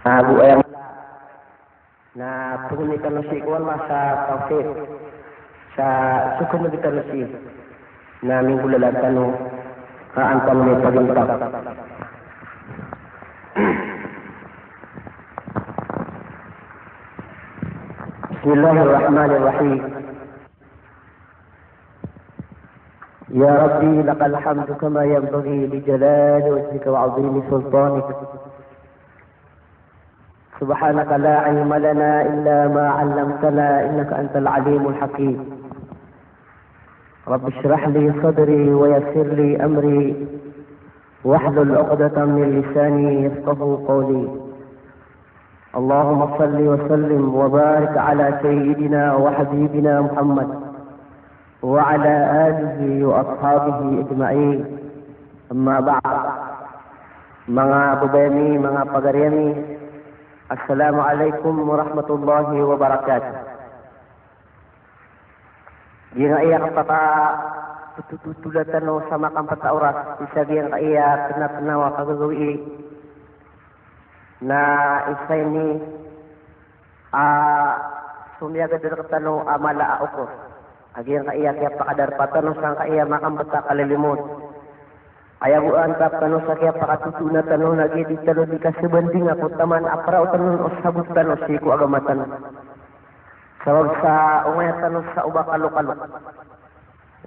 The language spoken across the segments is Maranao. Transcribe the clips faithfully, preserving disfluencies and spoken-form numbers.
Ago aya na pangni tano sii ko Allah sa tawfiq, sa sogoan tano sii na minggolalan tano a an tano mipagintap. Bismillahirrahmanirrahim. Ya Rabbi, lakal hamdu kama yanbaghi li jalali wajhika wa azimi sultanik. Subhanaka la ilma lana illa ma allamtana innaka antal alimul hakim. Rabbi shrah li sadri wa yassir li amri wahlul uqdatan min lisani yafqahu qawli. Allahumma salli wa sallim wa barik ala sayyidina wa habibina Muhammad wa ala alihi wa ashabihi ajma'in. Amma ba'd. Manga babay ami, manga pagari ami, assalamu alaikum warahmatullahi wabarakatuh. Giyangkaya kapakatotol tano sa makampet a oras, isa giyangkaya tnatnaw a kagagawii na isa ini a somiyagad rktano a mala a okor a giyangkaya kiyapakadarpa tano sangkaya makambet a kalilimod. Aya bo a antap tano sa kiyapakatotona tano na giya di tano di kasabandinga ko taman a prao tano o sabot tano sii ko agama tano. Sabap sa ongaya tano sa o ba kalokalok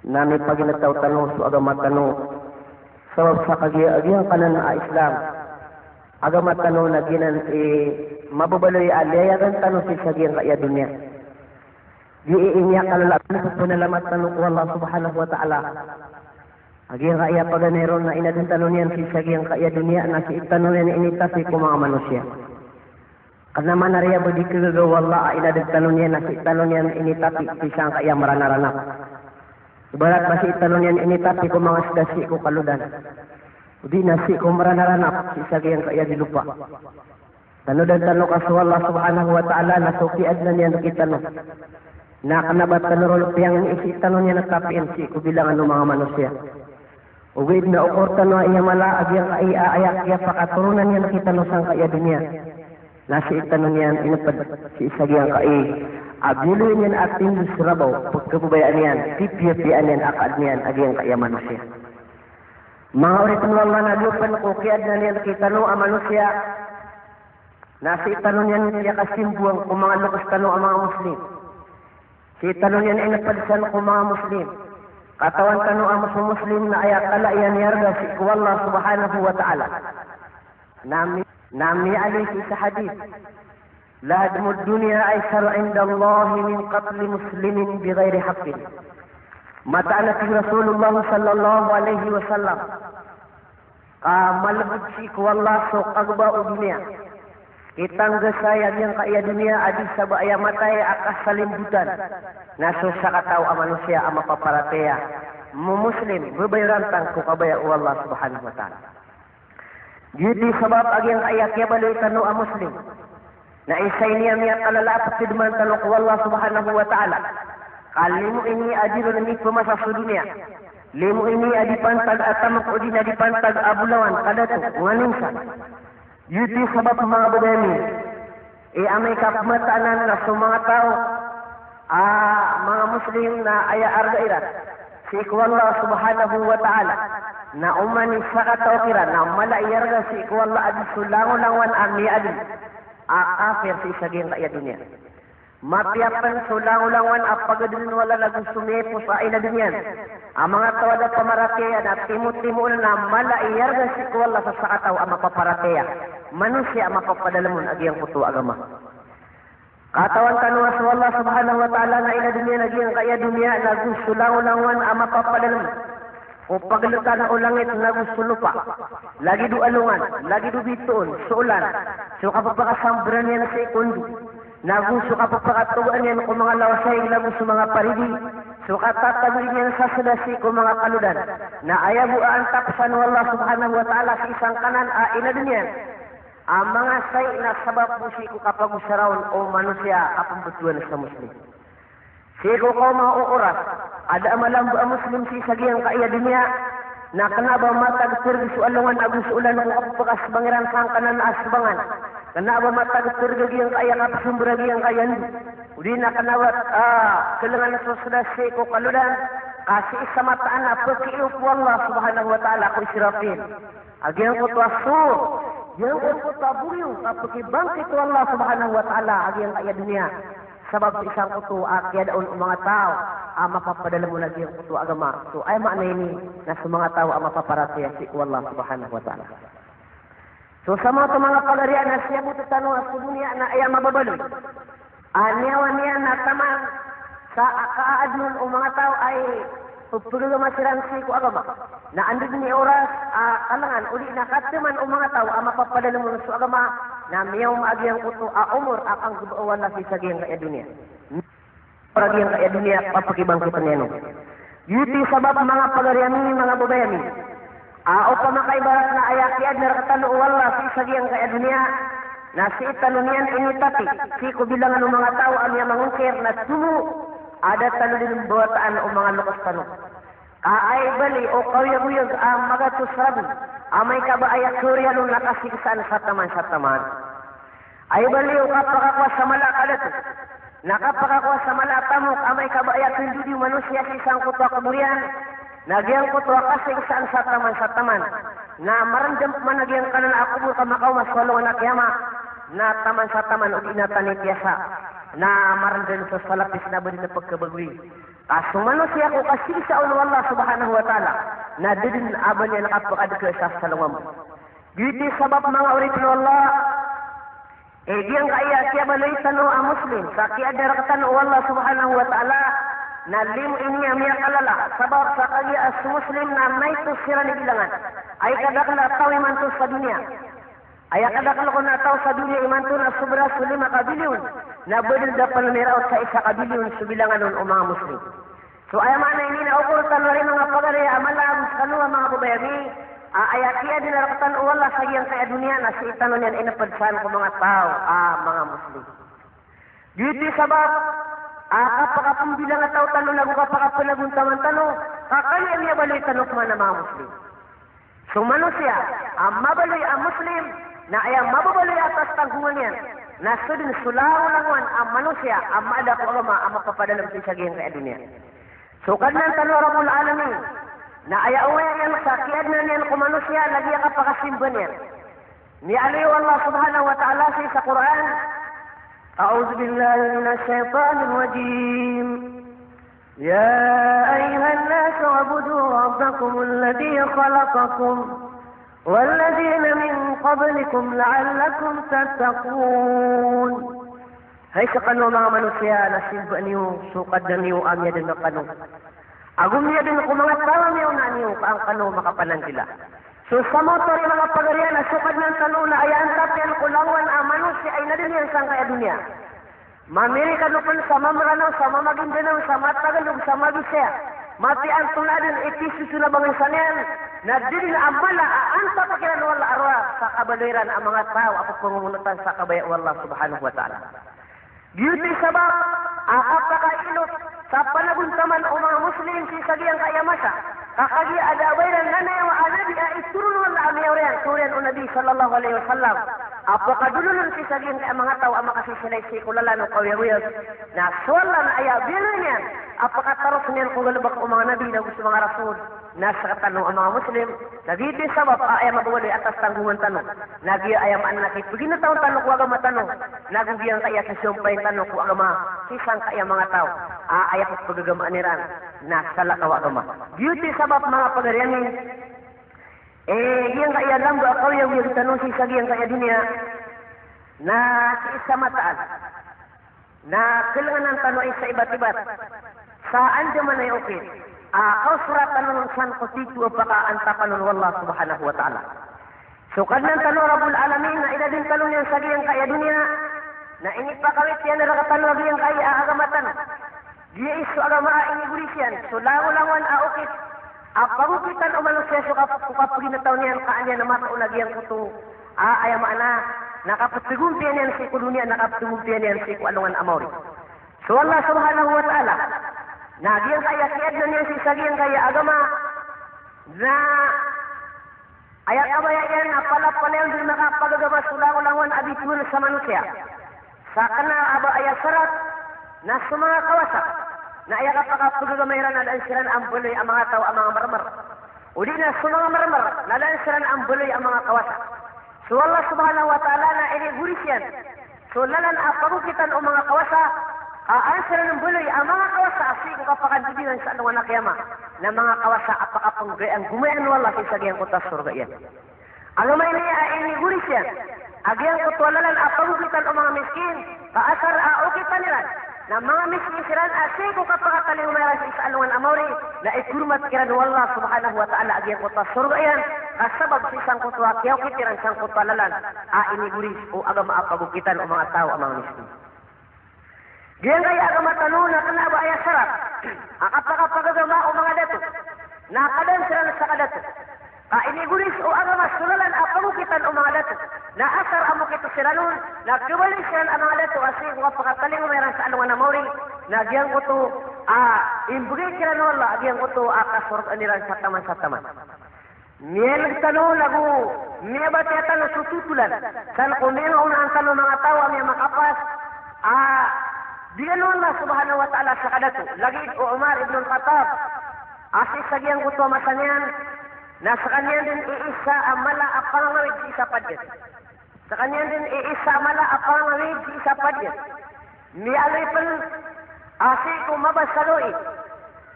na mipaginetaw tano so agama tano. Sabap sa kagiya a giyangkanan a Islam, agama tano na giyanan i mababaloy a liyayagan tano sii sa giyangkaya doniya. Di i iniyakalala a pnalamat tano ko Allah Subhanahu wa Ta'ala. A giyangkaya paganay ron na inadn tano niyan sii sa giyangkaya doniya na sii tano niyan initapi ko manga manosiya. Kna man a riya bo di kagagaw o Allah a inadn tano niyan na sii tano niyan initapi sii sangkaya mranaranap. Ibarat ba sii tano niyan initapi ko manga sda sii ko kalodan, odi na sii ko mranaranap sii sa giyangkaya di lopa. Tanodan tano ka so Allah Subhanahu wa Ta'ala na so kiyaadna niyan rkitano na kna ba tano ron piyangni sii tano niyan tapiin sii ko bilangan o manga manosiya. Ogaid na okor tano a aya mala a giyangkaya a aya kiyapakatoronan iyan rkitano sangkaya doniya na sii tano niyan inpd sii sa giyangkaya a biyaloy niyan a tindg sa rabaw, pkhababayaan iyan, pipiyapiyaan iyan a kaadn iyan a giyangkaya manosiya. Manga oripn o Allah, na giyoto pn ko kiyaadna niyan rkitano a manosiya na sii tano niyan iyakasimbowang ko manga loks tano a manga Muslim. Sii tano niyan inpd san ko manga Muslim. Katawan tano a so Muslim na aya kala iyan i arga sii ko Allah Subhanahu wa Ta'ala. Na mi-, na miyaaloy sii sa hadith, "Lahadmud dunya aysaru indallahi min qatli muslimin bighayri haqqin." Mataan a tig o Rasulullah sallallahu alaihi wasallam, ka malbod sii ko Allah so kagba o doniya. Kitanggasay a giyangkaya doniya a di sa ba aya matay a kasalimbotan na so sakataw a manosiya a mapaparatiyaya, mo-Muslim, babayoran tano ko kabaya o Allah Subhanahu wa Ta'ala. Giyoto i sabap a giyangkaya kiyabaloy tano a Muslim na isa ini a miyakalala a pkidman tano ko Allah Subhanahu wa Ta'ala. Ka limo ini a di ron mipmasa so doniya. Limo ini a di pantag a tamok odi na di pantag a bolawan, ka dato, nganin san. Giyoto i sabap, manga babay ami, i amay ka pmataan anan na so manga taw a manga Muslim na aya arga iran sii ko Allah Subhanahu wa Ta'ala na oman i sakataw kiran na mala i arga sii ko Allah a di so langolangowan a miyaadn a kafir sii sa giyangkaya doniya. Mapiya pn so langolangowan a pagadn o Allah nago so miyaipos a inadn iyan a manga taw a da pamaratiyaya na timotimo on na mala i arga sii ko Allah sa sakataw a mapaparatiyaya, manosiya a mapapadalm on a giyangkoto a agama. Katawan tano a so Allah Subhanahu wa Ta'ala na inadn iyan a giyangkaya doniya nago so langolangowan a mapapadalm ko pagltan o langit nago so lopa, lagid o alongan, lagid o bitoon, so olan, so kapapakasambran iyan sii ko ndo, nago so kapapakatogaan iyan ko manga lawasayg nago so manga paridi, so katatagoy niyan sa sda sii ko manga kalodan. Na aya bo a antap san o Allah Subhanahu wa Ta'ala sii sangkanan a inadn iyan a manga sai na sabap bo sii ko kapagosara on o manosiya a pmbtowan sa Muslim. Sii ko kawma o oras a da a malambo a Muslim sii sa giyangkaya doniya, na kna ba matag trg so alongan ago so olan ko kapphakasbang iran sangkanan a sbangan. Kna ba matag a ptharga giyangkaya kapzambar a giyangkaya ndo. O di na kna ba, ah, khalangan so sda sii ko kalolan, ka sii sa mataan a pkiiyop o Allah subhanahu wa ta'ala ko Israfil. A giyangkoto a sur, giyangkoto a boyong, ka pkibangkit o Allah subhanahu wa ta'ala a giyangkaya doniya. Sabap sii sangkoto a kiyada on o manga taw a mapapadalm on a giyangkoto a agama. So aya maana ini na so manga taw a mapaparatiyaya sii ko Allah subhanahu wa ta'ala. So sa manga, so manga pagariya, na siyabot tano a so doniya na aya mababaloy a niyawa niyan na taman sa kaadn on o manga taw a ipphagagama siran sii ko agama. Na anda dn i oras a kalangan odi na kataman o manga taw a mapapadalm on so agama, na miyaoma a giyangkoto a omor a kanggoba o Allah sii sa giyangkaya doniya. Para giyangkaya doniya, papakibangkitn iyan on. Giyoto i sabap, manga pagari ami, manga babay ami, a opama ka ibarat na aya kiyaadna rktano o Allah sii sa giyangkaya doniya, na sii tano niyan initati sii ko bilangan o manga taw a miyamangongkir, na tomo a da tano dn mbawataan o manga loks tano. Ka aya bali o kaoyagoyag a magatos ragon, amay ka ba aya khaoriyalon na kasiksaan sa taman sa taman. Aya bali o kapakakowa sa mala a kadato, na kapakakowa sa mala a tamok, amay ka ba aya kandodi o manosiya sii sangkoto a kobor iyan, na giyangkoto a kasiksaan sa taman sa taman. Na marndm pman a giyangkanan a kobor ka makaoma so alongan a kiyamat, na taman sa taman o di na tano ipiyasa. Na marndm so salapis na ba dn a pkhabagoy. Ka so manosiya ko kasiksa on o Allah subhanahu wa ta'ala, na da dn a ba niyan kapakadka sa salongan bo. Giyoto i sabap, manga oripn o Allah, e, giyangkaya kiyabaloy tano a Muslim sa kiyaadna rktano o Allah subhanahu wa ta'ala, na limo ini a miyakalala, sabap sa kagiya a so Muslim na naito siran i bilangan. Aya kadakl a taw imanto sa doniya. Aya kadakl kon a taw sa doniya imanto na sobra so lima ka bilyon, na ba dn da pn miraot sa isa ka bilyon so bilangan on o manga Muslim. So aya maana ini na okor tano ari, manga pagari, a mala a bo skano a manga babay ami, a aya kiyaadna rktano o Allah sa giyangkaya doniya na sii tano niyan inpdsaan ko manga taw a manga Muslim. Giyoto i sabap a kapakapmbilangataw tano nago kapakapnagontaman tano, ka kagiya miyabaloy tano pman a manga Muslim. So manosiya a mabaloy a Muslim, na aya mababaloy a atastanggongan iyan na so dn so langolangowan a manosiya a maada ko agama a mapapadalm sii sa giyangkaya doniya. So Kadnan tano a Rabbul Alamin, na aya oway iyan sa kiyaadna niyan ko manosiya na giya kapakasimba niyan. Miyaaloy o Allah subhanahu wa ta'ala sii sa Qur'an: أعوذ بالله من الشيطان الرجيم. يا أيها الناس اعبدوا ربكم الذي خلقكم والذين من قبلكم لعلكم تتقون. Hay skano a manga manosiya, na simba niyo so Kadnan iyo a miyadn rkano ago miyadn ko manga taw a miyaona niyo, ka an kano makapananggila. So samoto ari, manga pagari, na so Kadnan tano na aya antap iyan ko langowan a manosiya a inadn iyan sangkaya doniya. Mamirikan o pn sa mamranaw, sa mamagindanao, sa matagalog, sa mabisaya, mapiya antonaa dn i pisoson a bangnsa niyan, na da dn a mala a antap kiran o Allah a rowar sa kabaloy iran a manga taw a pphangomonotan sa kabaya o Allah subhanahu wa ta'ala. Giyoto i sabap a kapakailot sa panagontaman o manga Muslim sii sa giyangkaya masa, ka kagiya a da a ba iran nanayawa a nabi a itoron o Allah a miyaoriyan, kaoriyan o Nabi sallallahu alaihi wasallam, a pakadolon on sii sa giyangkaya manga taw a makasisilay sii ko lalan o kaoyagoyag. Na so Allah na aya biyaloy niyan a pakataros niyan ko galbk o manga nabi nago so manga rasul. Na sktano a manga Muslim, na giyoto i sabap a aya mababaloy a atastanggongan tano na giya aya maana na kipginataw tano ko agama tano, nago giyangkaya kisompayin tano ko agama sii sangkaya manga taw a aya pphagagamaan iran na salakaw a agama. Giyoto i sabap, manga pagari ami, e, giyangkaya lamba a kaoyagoyag tano sii sa giyangkaya doniya na sii sa mataan na khalangan tano a isa ibat-ibat sa andamanaya a okit a kaosara tano ron san ko tito a pakaantapan on o Allah subhanahu wa ta'ala. So Kadnan tano a Rabbul Alamin na inadn tano niyan sa giyangkaya doniya na inipakawit iyan rktano a giyangkaya a agama tano. Giya i so agama a inigoris iyan so langolangowan a okit a pagokitan o manosiya so kap-, ko kapginataw niyan, ka an iyan matoon a giyangkoto a aya maana na kapthagompiya niyan sii ko doniya, na kapthagompiya niyan sii ko alongan a maori. So Allah subhanahu wa ta'ala na giyangkaya kiyaadna niyan sii sa giyangkaya agama na Aya kabaya iyan na palapalaya on dn makapagagama so langolangon a bitowan sa manosiya. Sa kna a ba aya sarat na so manga kawasa. Na aya kapakapagagama iran na adn siran a mbaloy a manga taw a manga mrmr. O di na so manga mrmr na adn siran a mbaloy a manga kawasa. So Allah subhanahu wa ta'ala na inigoris iyan so lalan a pagokitan o manga kawasa, a an siran mbaloy a manga kawasa a sii ko kapakandod iran sa alongan a kiyama, na manga kawasa a pakapnggay a ngomayaan o Allah sii sa giyangkoto a sorga iyan. Alongan ini a inigoris iyan a giyangkoto a lalan a pagokitan o manga miskin, ka asar a okitan iran na manga miskin siran a sii ko kapakatalingoma iran sii sa alongan a maori, na ikormat kiran o Allah subhanahu wa ta'ala a giyangkoto a sorga iyan, ka sabap sii sangkoto a kiyaokit iran sangkoto a lalan a inigoris o agama a pagokitan o manga taw a manga miskin. Giyangkaya agama tano na kna a ba aya sarat a kapakapagagama o manga dato na kadaan siran sa kadato. Ka inigoris o agama so lalan a pagokitan o manga dato. Na asar a mokit siran on, na khabaloy siran a manga dato a sii ko kapakatalingoma iran sa alongan a maori, na giyangkoto a imbgay kiran o Allah a giyangkoto a kasorgaan iran sa taman sa taman. Miyailg tano nago miyabatiya tano so totolan san ko miyangaonaan tano manga taw a miyamakapasad a bigan o Allah subhanahu wa ta'ala sa kadato. Lagid o Umar ibn al-Khattab, a sii sa giyangkoto a masa niyan, na skaniyan dn i isa a mala a pangangawid sii sa padgat. Skaniyan dn i isa a mala a pangangawid sii sa padgat. Miyaaloy pn a sii ko mabasa a loi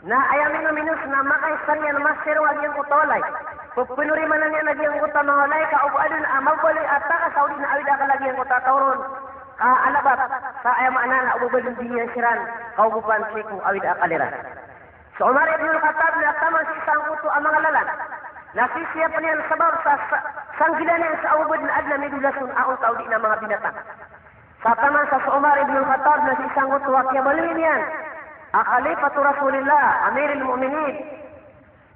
na aya minominos na makaisa niyan masirong a giyangkoto a walay. Pphanorimanan iyan a giyangkoto a manga walay ka o ba adn a mabaloy a takas a odi na awid a akal a giyangkoto a taw ron. Ka alabat sa aya maana na o ba badn di niyan siran kaogopan sii ko awid a akal iran. So Umar ibn al-Khattab na taman sii sangkoto a manga lalan na sisiyapn iyan sabap sa, sa sanggilaan iyan sa o ba badn a adn a midolas on a onta odi na manga binatang. Sa taman sa so Umar ibn al-Khattab na sii sangkoto a kiyabaloy niyan a Khalifatu Rasulillah, Amiril Mu'minin,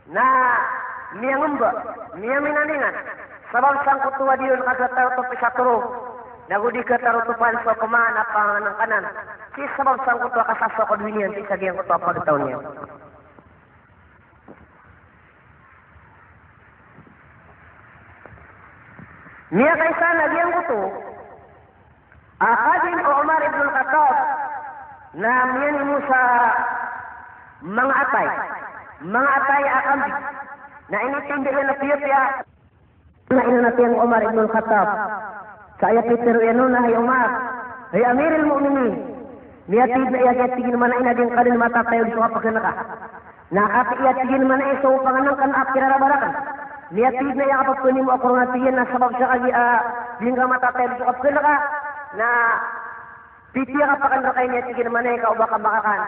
na miyangamba, miyaminaningan, sabap sangkoto a di on katarotopi sa toro, nago di katarotopan so koman a panganangkanan, sii sabap sangkoto a kasasokod niyan sii sa giyangkoto a pagtaw niyan. Miyakaisa na giyangkoto a kadim o Umar ibn al-Khattab na miyanimo sa manga atay, manga atay a kambing. Na initindg iyan a piyapiya na inanatiyan o Umar ibn al-Khattab. Sa aya pitharo iyan on na, "Hay Umar, hay Amiril Mu'minin, miyatid na aya tig iyan a manay na di ngka dn matatayon so kapkhan ka." Na katii a tig iyan a manay so pangnngkn a kiraraba rakn. Miyatid na aya kappanimo a korona tig iyan na sabap sa kagiya di ngka matatayon so kapkhan ka. Na pitiya ka pakan rka ini a tig iyan a manay ka o ba ka makakan.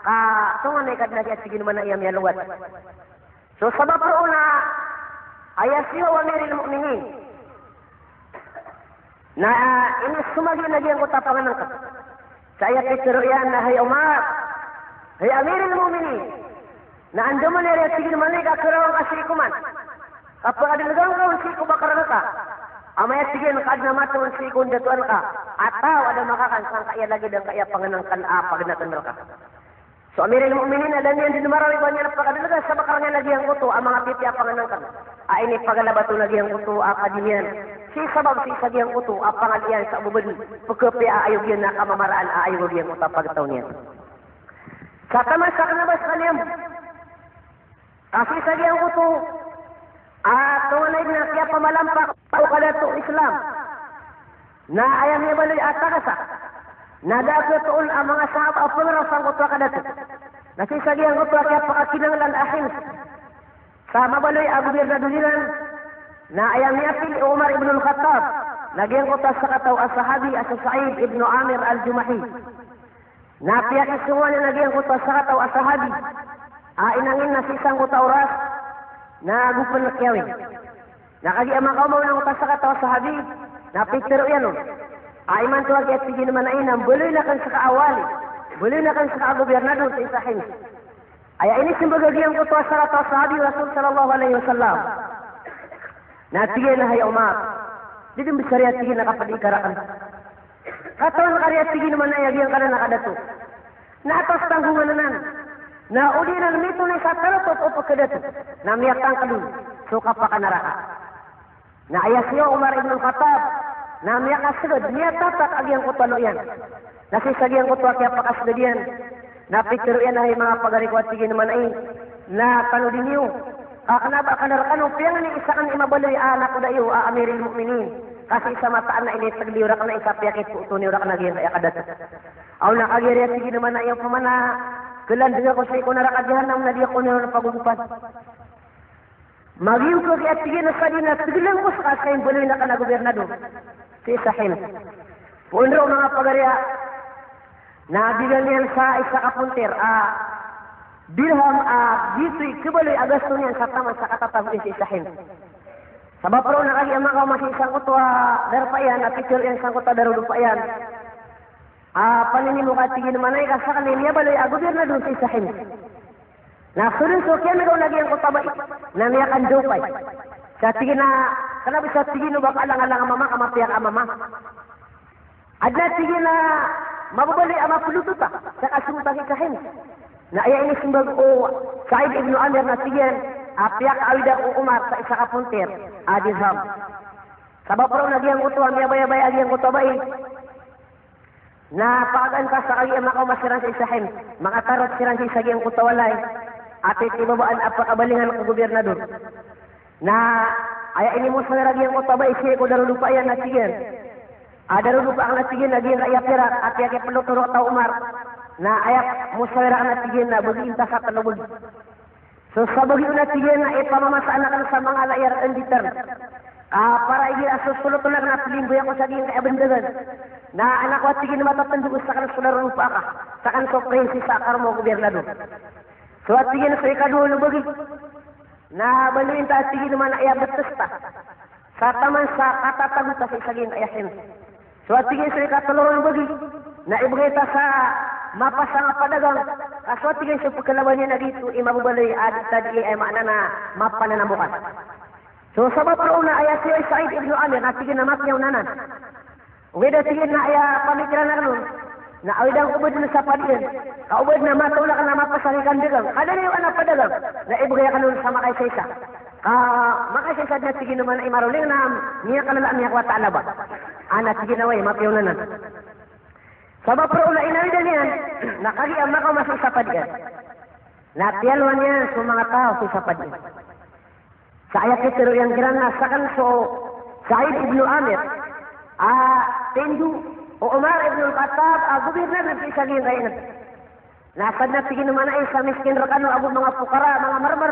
Ka tonganay ka dn a tig iyan a manay a miyalowat. So sabap roo na aya siyowa o Amiril Mu'minin. Na, ah, inisomagi na giyangkoto a pangnngkn. Sa aya pitharo iyan na, "Hay Umar, hay Amiril Mu'minin, na andamanaya tig iyan a manay ka karawan ka sii ko man. Kapakadlga ngka on sii ko bakr rka. Amay a tig iyan ka adn a matoon sii ko ndatoan ka a taw a da makakan sangkaya lagid angkaya pangnngkn a pagnngkn rka." So Amiril Mu'minin, a da niyan dn marawi ba niyan pakadlga sa bakr iyan a giyangkoto a manga pipiya a pangnngkn a inipaglalabat on a giyangkoto a kadim iyan. Sii sabap sii sa giyangkoto a pangal iyan sa o ba badn pkhapiya a ayog iyan a kamamaraan a ayog a giyangkoto a pagtaw niyan. Sa taman sa kna ba skaniyan ka sii sa giyangkoto a tonganay dn a kiyapamalampak o kadato Islam. Na aya miyabaloy a takasa na da a khatoon a manga sahaba a pngrasangkoto a kadato. Na sii sa giyangkoto a kiyapakakinanglan a Hims sa mabaloy a gobirnador iran, na aya miyapili o Umar ibn al-Khattab na giyangkoto a sakataw a sahabi a so Sa'id ibn Amir al-Jumahi. Na piyakisongowan iyan a giyangkoto a sakataw a sahabi a inangin na sii sangkoto a oras na go pn kiyawi. Na kagiya makaoma on angkoto a sakataw a sahabi na pitharo iyan on a imanto a giya tig iyan a manay na mbaloyn akn ska a wali, mbaloyn akn ska a gobirnador sii sa Hims. Aya inismbag a giyangkoto a sakataw a sahabi o Rasul sallallahu alaihi wasallam na tig iyan a, "Hay Umar, di dn bsar aya tig iyan a kapdi ka rakn. Katawan ka aya tig iyan a manay a giyangkanan a kadato na atas tanggongan anan, na o di anan mitonay sa tarotop o pkhadato na miyatangkd on so kapakanaraka." Na aya si Umar ibn Khattab na miyakasgad, miyatatak a giyangkoto a lo iyan. Na sii sa giyangkoto a kiyapakasgad iyan na pitharo iyan a, hay manga pagari ko, a tig iyan a manay, na tanodi niyo ka kna ba kna rkano piyangni isa kn i mabaloy a nakoda iyo a Amiril Mu'minin. Ka sii sa mataan na initgl iyo rakn a isa, piyakipooto niyo rakn a giyangkaya kadato. Aw na kagiya tig iyan a manay, opama na klandg ako sii ko naraka jahannam na di ako niyo pagogopan. Magiyoka ki, a tig iyan a sa di na tglan ko ska sa imbaloy akn a gobirnador sii sa Hims. Poon roo, manga pagari, a na bigan iyan sa isa ka pontir a dirham a giyoto i khabaloy a gasto niyan sa taman sa katatago iyan sii sa Hims. Sabap roo na kagiya makaoma sii sangkoto a darpa iyan, a pitharo iyan sangkoto a darodopa iyan a paninimo ka, tig iyan a manay, ka sakn i miyabaloy a gobirnador sii sa Hims. Na so dn so kiyanagaw na giyangkoto a bai na miyakandaopay. Sa tig iyan a kna ba sa, tig iyan, o ba ka alangalang a mama ka mapiya ka a mama. Adn a tig iyan a mababaloy a maplotot a sa kasong ta sii sa Hims. Na aya inismbag o Sa'id ibn Amir na tig iyan a piyakaawid ako o Umar sa isa ka pontir a dirham. Sabap roo na giyangkoto a miyabayabaya a giyangkoto a bai na pakagaan ka sa kagiya makaoma siran sii sa Hims, makatarot siran sii sa giyangkoto a walay a titibabaan a pakabalingan ko gobirnador. Na aya inimosawira giyangkoto a bai sii ko darodopa iyan na tig iyan a, darodopa akn, a tig iyan, a giyangkaya pirak a piyakiplotoro rka o Umar, na aya mosawira akn, a tig iyan, na bagiin ta sa tlo bagi. So sabagi on, a tig iyan, na ipamamasaan akn sa manga layar a nditarn. Ka para igira so solot on akn na plimbay ako sa giyangkaya bandagan, na anak ko, a tig iyan, na matatndo ko sakn so darodopa aka, sakn so prinsesa a karoma o gobirnador. So, a tig iyan, so ikadowa on a bagi na baloyin ta, a tig iyan, a manay, a bts ta sa taman sa katatago ta sii sa giyangkaya Hims. So, a tig iyan, so ikatlo ron a bagi na ibgay ta sa mapasang a padagang. Ka so, a tig iyan, so pkhlaban iyan a giyoto i mababaloy a di ta di, aya maana na mapananamokan. So sabap roo na aya si Sa'id ibn Amir na tig iyan a mapiya on anan. Ogaid, a tig iyan, na aya pamikiran akn on na awid akn ko badn sa padiyan. Ka o badn na mataw akn a mapasang i kandagang. Ka da niyo akn a padagang na ibgay akn on sa makaisaisa. Ka makaisaisa dn, a tig iyan, a manay, i maroling na miyakalala a miyakowa ta a laba. Ana, tig iyan, a way, mapiya on anan. Sabap roo na inawidan iyan na kagiya makaoma sii sa padiyan na piyalowan iyan so manga taw sii sa padiyan. Sa aya pitharo iyan kiran na sakn so Sa'id ibn Amir a tindo o Umar ibn al-Khattab a gobirnador sii sa giyangkaya ingd. Na sadn, a tig iyan, a manay, sa miskin rkano ago manga pokara, manga marmar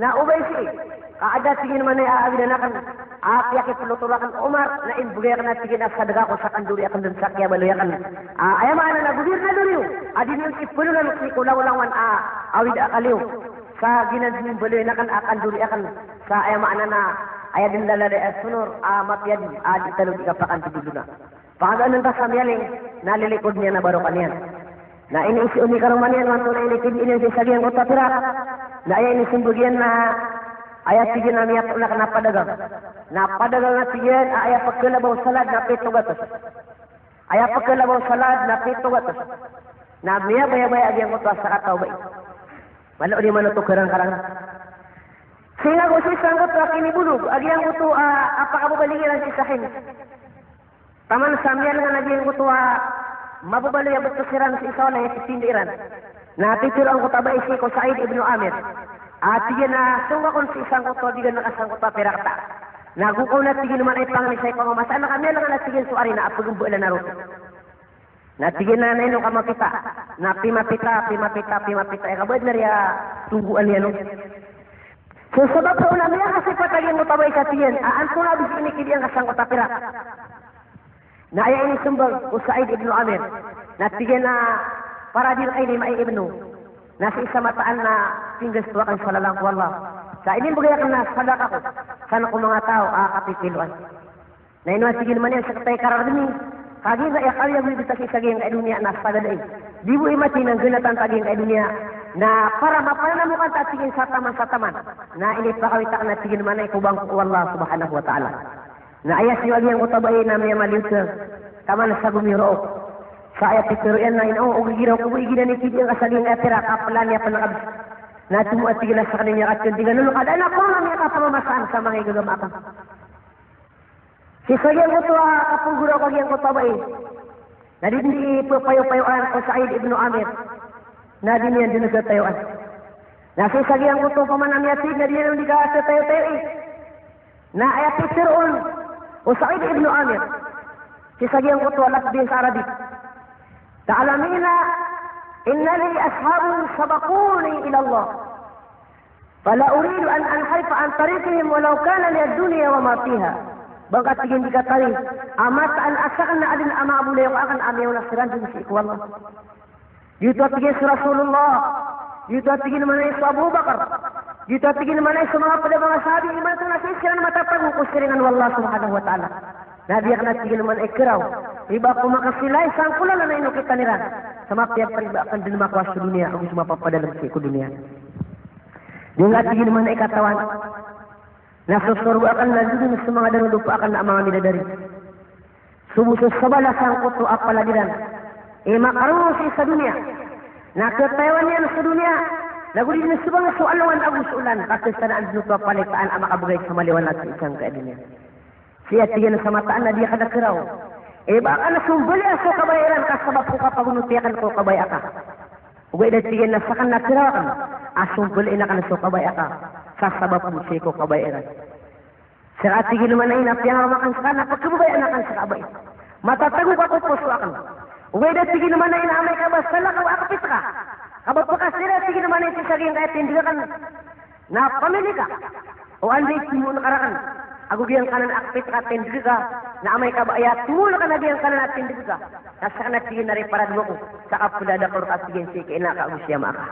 na o bai sii. Ka adn, a tig iyan, a manay, a awidan akn a piyakiplotoro akn o Umar, na imbgay akn, a tig iyan, a sadka ko sa kandori akn dn sa kiyabaloy akn a, aya maana na, gobirnador iyo a di niyo iplonan sii ko langolangowan a awid a akal iyo. Sa giyanan dn i mbaloyin akn a kandori akn sa, aya maana na, aya dn lalala a sonor a mapiya dn a di tano di kapakantodona. Pakagaan ta sa miyaling na lilikod niyan a barokan iyan. Na iniiza on i karoma niyan, antonaa i inikid iyan sii sa giyangkoto a pirak. Na aya inismbag iyan na aya, tig iyan, a miyatoon akn a padagang. Na padagang, a tig iyan, a aya pkhalaba o salad na pito gatos. Aya pkhalaba o salad na pito gatos. Na miyabayabaya a giyangkoto a sakataw a bai. Malo di manoto karangkarang. Sii nga ko sii sangkoto a kinibolog a giyangkoto a, a pakababaling iran sii sa Hims. Taman sa miyalingan a giyangkoto a mababaloy a bts iran sii sa walay a titinda iran. Na pitharo angkoto a bai sii ko Sa'id ibn Amir a tig iyan a song ka kon sii sangkoto a bigan ka sangkoto a pirak ta. Na go ka on, a tig iyan, a manay, pangni sa ipamamasaan ka, miyalingan, a tig iyan, so ari na a pagmbaalan a roti. Na tig iyan a, na ino ka mapita? Na pimapita, pimapita, pimapita. Aya kabaya dn a riya tonggoan iyan on. So sabap roo na miyakasipat a giyangkoto a bai sa tig iyan a antonaa bs i inikid iyan ka sangkoto a pirak. Na aya inismbag o Sa'id ibn Amir na tig iyan a para di rka ini maibno. Na sii sa mataan na pinggasto akn sa lalan ko Allah. Sa inimbgay akn na sadaka ko san ko manga taw a kapipiloan. Na ino, a tig iyan, a manay, a sktay ka rargmi. Ka giyangkaya kawiyagoyag ta sii sa giyangkaya doniya na sagad ai. Di bo i mati na nggnatan ta giyangkaya doniya. Na para mapananamokan ta, a tig iyan, sa taman sa taman. Na inipakawit akn, a tig iyan, a manay, ko bangko o Allah subhanahu wa ta'ala. Na aya siyo a giyangkoto a bai na miyamaliyo sa taman sa gomiyoraok. Sa aya pitharo iyan na ino, o gigiraw ko bo igira inikid iyan ka sa giyangkaya pirak a plaan iyan pn a kabs. Na tomo, a tig iyan, a sakn i miyakatindg a nono ka da na korona miyakapamamasaan sa manga igagama akn. Sii sa giyangkoto a kapnggoraok a giyangkoto a bai na di dn di phapayopayoan o Sa'id ibn Amir, na di niyan dn khatayoan. Na sii sa giyangkoto pman a miyatig na di niyan dn di khatayotayoai. Na aya pitharo on o Sa'id ibn Amir sii sa giyangkoto a lafdh sa Arabi: "Ta'lamina inna li ashaban sabaquni ila Allah. Fala uridu an anharifa an tariqihim walau kana li ad-dunya wa ma fiha." Ba ngka, tig iyan, di katharo a mataan a sakn na adn a manga bolayoka akn a miyaona siran dn sii ko Allah. Giyoto a tig iyan so Rasulullah, giyoto a tig iyan mambo so Abu Bakar, giyoto a tig iyan mambo so manga pd a manga sahabi, imanto na sii siran matatago ko siringan o Allah subhanahu wa ta'ala. Na di akn, tig iyan mambo, kharaw i ba ko makasilay sangkolan a inokit iran sa mapiya pn i ba akn dn makowa so doniya ago so mapapadalm sii ko doniya. Di ngka, tig iyan mambo, katawan na so sorga akn na dn so manga darodopa akn a manga midadari. So bo so sabala sangkoto a palad iran i makaroo sii sa doniya, na khatayoan iyan so doniya, na go di dn sobang so alongan ago so olan, ka khasanaan dn oto a palitaan a makabgay sa maliwanag sii sangkai a doniya. Sii, tig iyan, sa mataan na di akn kharaw i ba akn sombalin so kabaya iran ka sabap ko kapagonoti akn ko kabaya aka. Ogaid, tig iyan, na sakn na kharaw akn a sombalin akn so kabaya aka sa sabap sii ko kabaya iran. Sii ka, tig iyan mambo, na piyangaroon akn ska na pkhababayaan akn ska a bai. Matatago ka ko poso akn. Ogaid, tig iyan mambo, na amay ka ba salakaw a kpit ka, ka ba pkasira, tig iyan mambo, sii sa giyangkaya tindg akn, na pamili ka o anda i tomoon ka rakn ago giyangkanan a kpit ka a tindg ka, na amay ka ba aya tomoon ka na giyangkanan a tindg ka, na sakn, tig iyan, na riparado ako sa kapndadakor ka, tig iyan, sii ki ina ka ago si ama ka.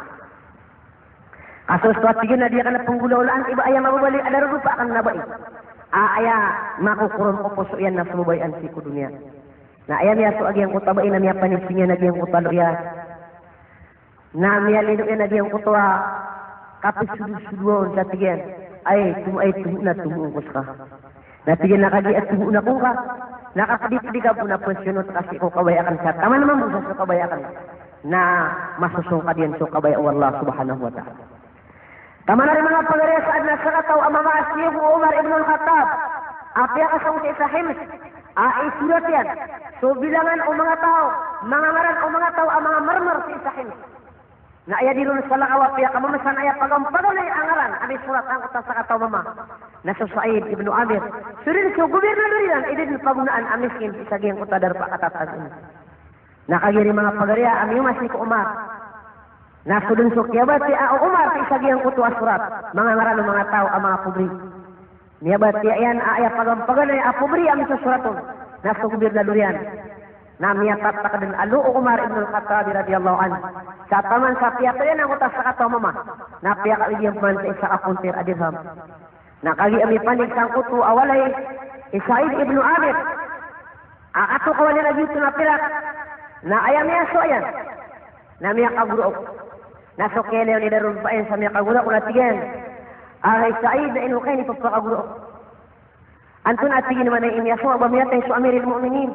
Ka so osto, tig iyan, na di akn pnggolawlaan i ba aya mababaloy a darodopa akn na bai a aya makokoron ko poso iyan na so babayaan sii ko doniya. Na aya miyasowa a giyangkoto a bai na miyapanising iyan a giyangkoto a lo iyan. Na miyalino iyan a giyangkoto a kapisodosodoa on sa, tig iyan, ay, tomo, ay, tomo na tomoon ko ska. Na tig iyan, na kagiya tomoon ako ngka, na kapdipdi ka bo na psiyonot ka sii ko kabaya akn sa taman mambo sa so kabaya akn, na masosongkad iyan so kabaya o Allah subhanahu wa ta'ala. Taman a ri manga pagari, sa adn a sakataw a mama a siyogo o Umar ibn al-Khattab a piyakasong sii sa Hims, a isorat iyan so bilangan o manga taw, manga ngaran o manga taw a manga marmar sii sa Hims. Na aya di ron salakaw a piyakamamasaan, aya pagampaganay a ngaran a misorat angkoto a sakataw a mama na so Sa'id ibn Amir. So dn so gobirnador iran i di dn pagonaan a miskin sii sa giyangkoto a darpa a katatag on. Na kagiya ri manga pagari a miyoma sii ko Umar, na so dn so kiyabatiyaa o Umar sii sa giyangkoto a sorat, manga ngaran o manga taw a manga pobri. Miyabatiya iyan a aya pagampaganay a pobri a misosorat on na so gobirnador iyan. Na miyatatak dn a lo o Umar ibn al-Khattab radiyallahu anhu sa taman sa piyatay iyan angkoto a sakataw a mama, na piyakawid iyan pman sa isa ka pontir a dirham. Na kagiya mipanik sangkoto a walay i Sa'id ibn Amir a katokawan iyan a giyoto na pirak, na aya miyasowa iyan na miyakagoraok. Na so kiyailay on i darodopa iyan sa miyakagoraok na tig iyan, "Ay Sa'id, na ino ka inipapakagoraok?" "Antonaa," tig iyan mambo, "i miyasowa a ba miyatay so Amirul Mu'minin?"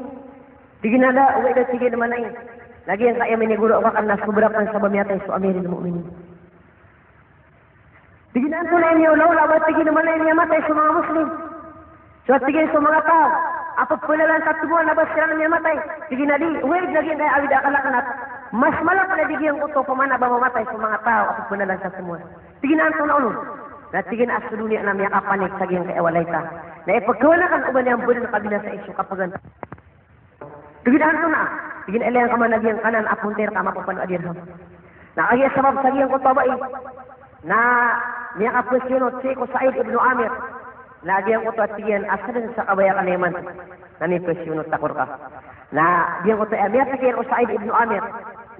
Tig iyan a da, ogaid, tig iyan mambo, na giyangkaya minigoraok akn na sobra pn sa ba miyatay so Amirul Mu'minin. Tig iyan a antonaa i miyaolaola a ba, tig iyan mambo, i miyamatay so manga Muslim? So, tig iyan, so manga taw a pphanalan sa tomoan a ba siran miyamatay? Tig iyan a di, ogaid, na giyangkaya awid a akal akn na mas mala pn a di giyangkoto opama na ba mamatay so manga taw a pphanalan sa tomoan. Tig iyan a antonaa on? Na tig iyan a so doniya na miyakapanik sa giyangkaya walay ta. Na ipkhawan akn oba niyan bo dn kabinasai so kapagantaw. Tig iyan a antonaa? Tig iyan a ilay angka man a giyangkanan a pontir ka mapapano a dirham. Na kagiya sabap sa giyangkoto a bai na miyakapasiyonot sii ko Sa'id ibn Amir. Na giyangkoto a tig iyan a sadn sa kabaya akn imanto na mipasiyonot ako rka. Na giyangkoto a miyapikir o Sa'id ibn Amir,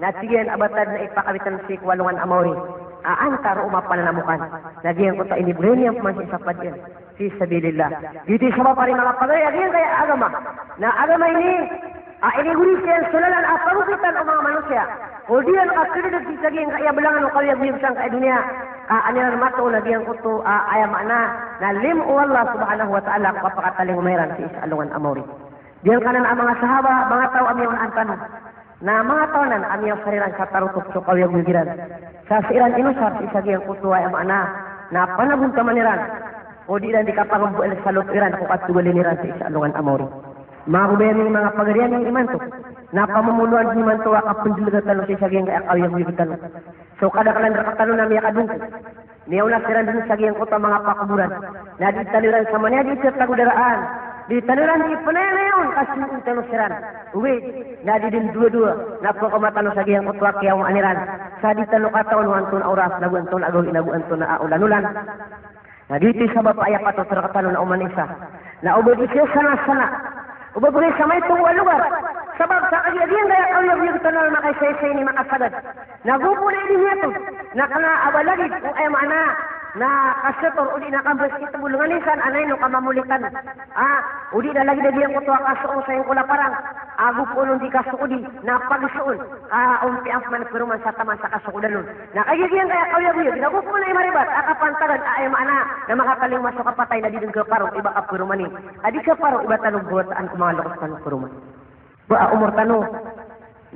na tig iyan a ba ta dn a ipakawit sii ko alongan a maori a antaro o mapananamokan. Na giyangkoto a inibgay niyan pman sii sa pd iyan fi sabilillah. Giyoto i sabap a ri manga pagari a giyangkaya agama na agama ini a inigori siyan so lalan a pagopitan o manga manosiya. Odi na kakhadadg sii sa giyangkaya blangan o kawiyagoyag sangkaya doniya. Ka an iran matoon a giyangkoto a aya maana na limo o Allah subhanahu wa ta'ala ko kapakatalingoma iran sii sa alongan a maori. Giyangkanan a manga sahaba, manga taw a miyaonaan tano, na manga taw anan a miyasar iran sa tarotop so kawiyagoyag iran. Sa sii ran inosar sii sa giyangkoto a aya maana na panagontaman iran O di iran di kapangambaan sa loto iran ko katogalin iran sa isa a alongan a maori. Manga babay ami, manga pagari ami, imanto na pamomoloan imanto a kapendelegan tano sii sa giyangkaya kaoyagoyag tano. So kadaklan rektano na miyakadongko, miyaona siran den sa giyangkoto a manga pakoboran. Na di tano iran samanaya di tatagodaraan, di tano iran di penayawn ka sii tano siran. Ogaid na di den dowadowa na pekoma tano sa giyangkoto a kiyaomaan iran sa di tano katawan o antonaa oras, nago antonaa gawii, nago antonaa olanolan. Na giyoto i sabap a aya patot rektano na oman isa na o ba di siya sanasana o ba begay sa maito a logar. Sabap sa kagiya giyangkaya kaoyagoyag tano na makaisay-isay ini makasagad. Na go pn a aya di niyan oto na kena a ba lagid o aya maana na kasetor odi na kambasketbol ngan isan a naino ka mamolikan. A, odi na lagid a giyangkoto a kasoong sa ingkola parang. Ago pn on di kasokodi na pagisoon ka ompiya pman paroman sa taman sa kasokodan on. Na kagiya giyangkaya kaoyagoyag na go pn a aya maribat a kapantagan a aya maana na makatalingoma so kapatay na di den kaparo i ba kaparoman i. A di kaparo i ba tano bawataan ko manga loks tano paroman. Ba a omor tano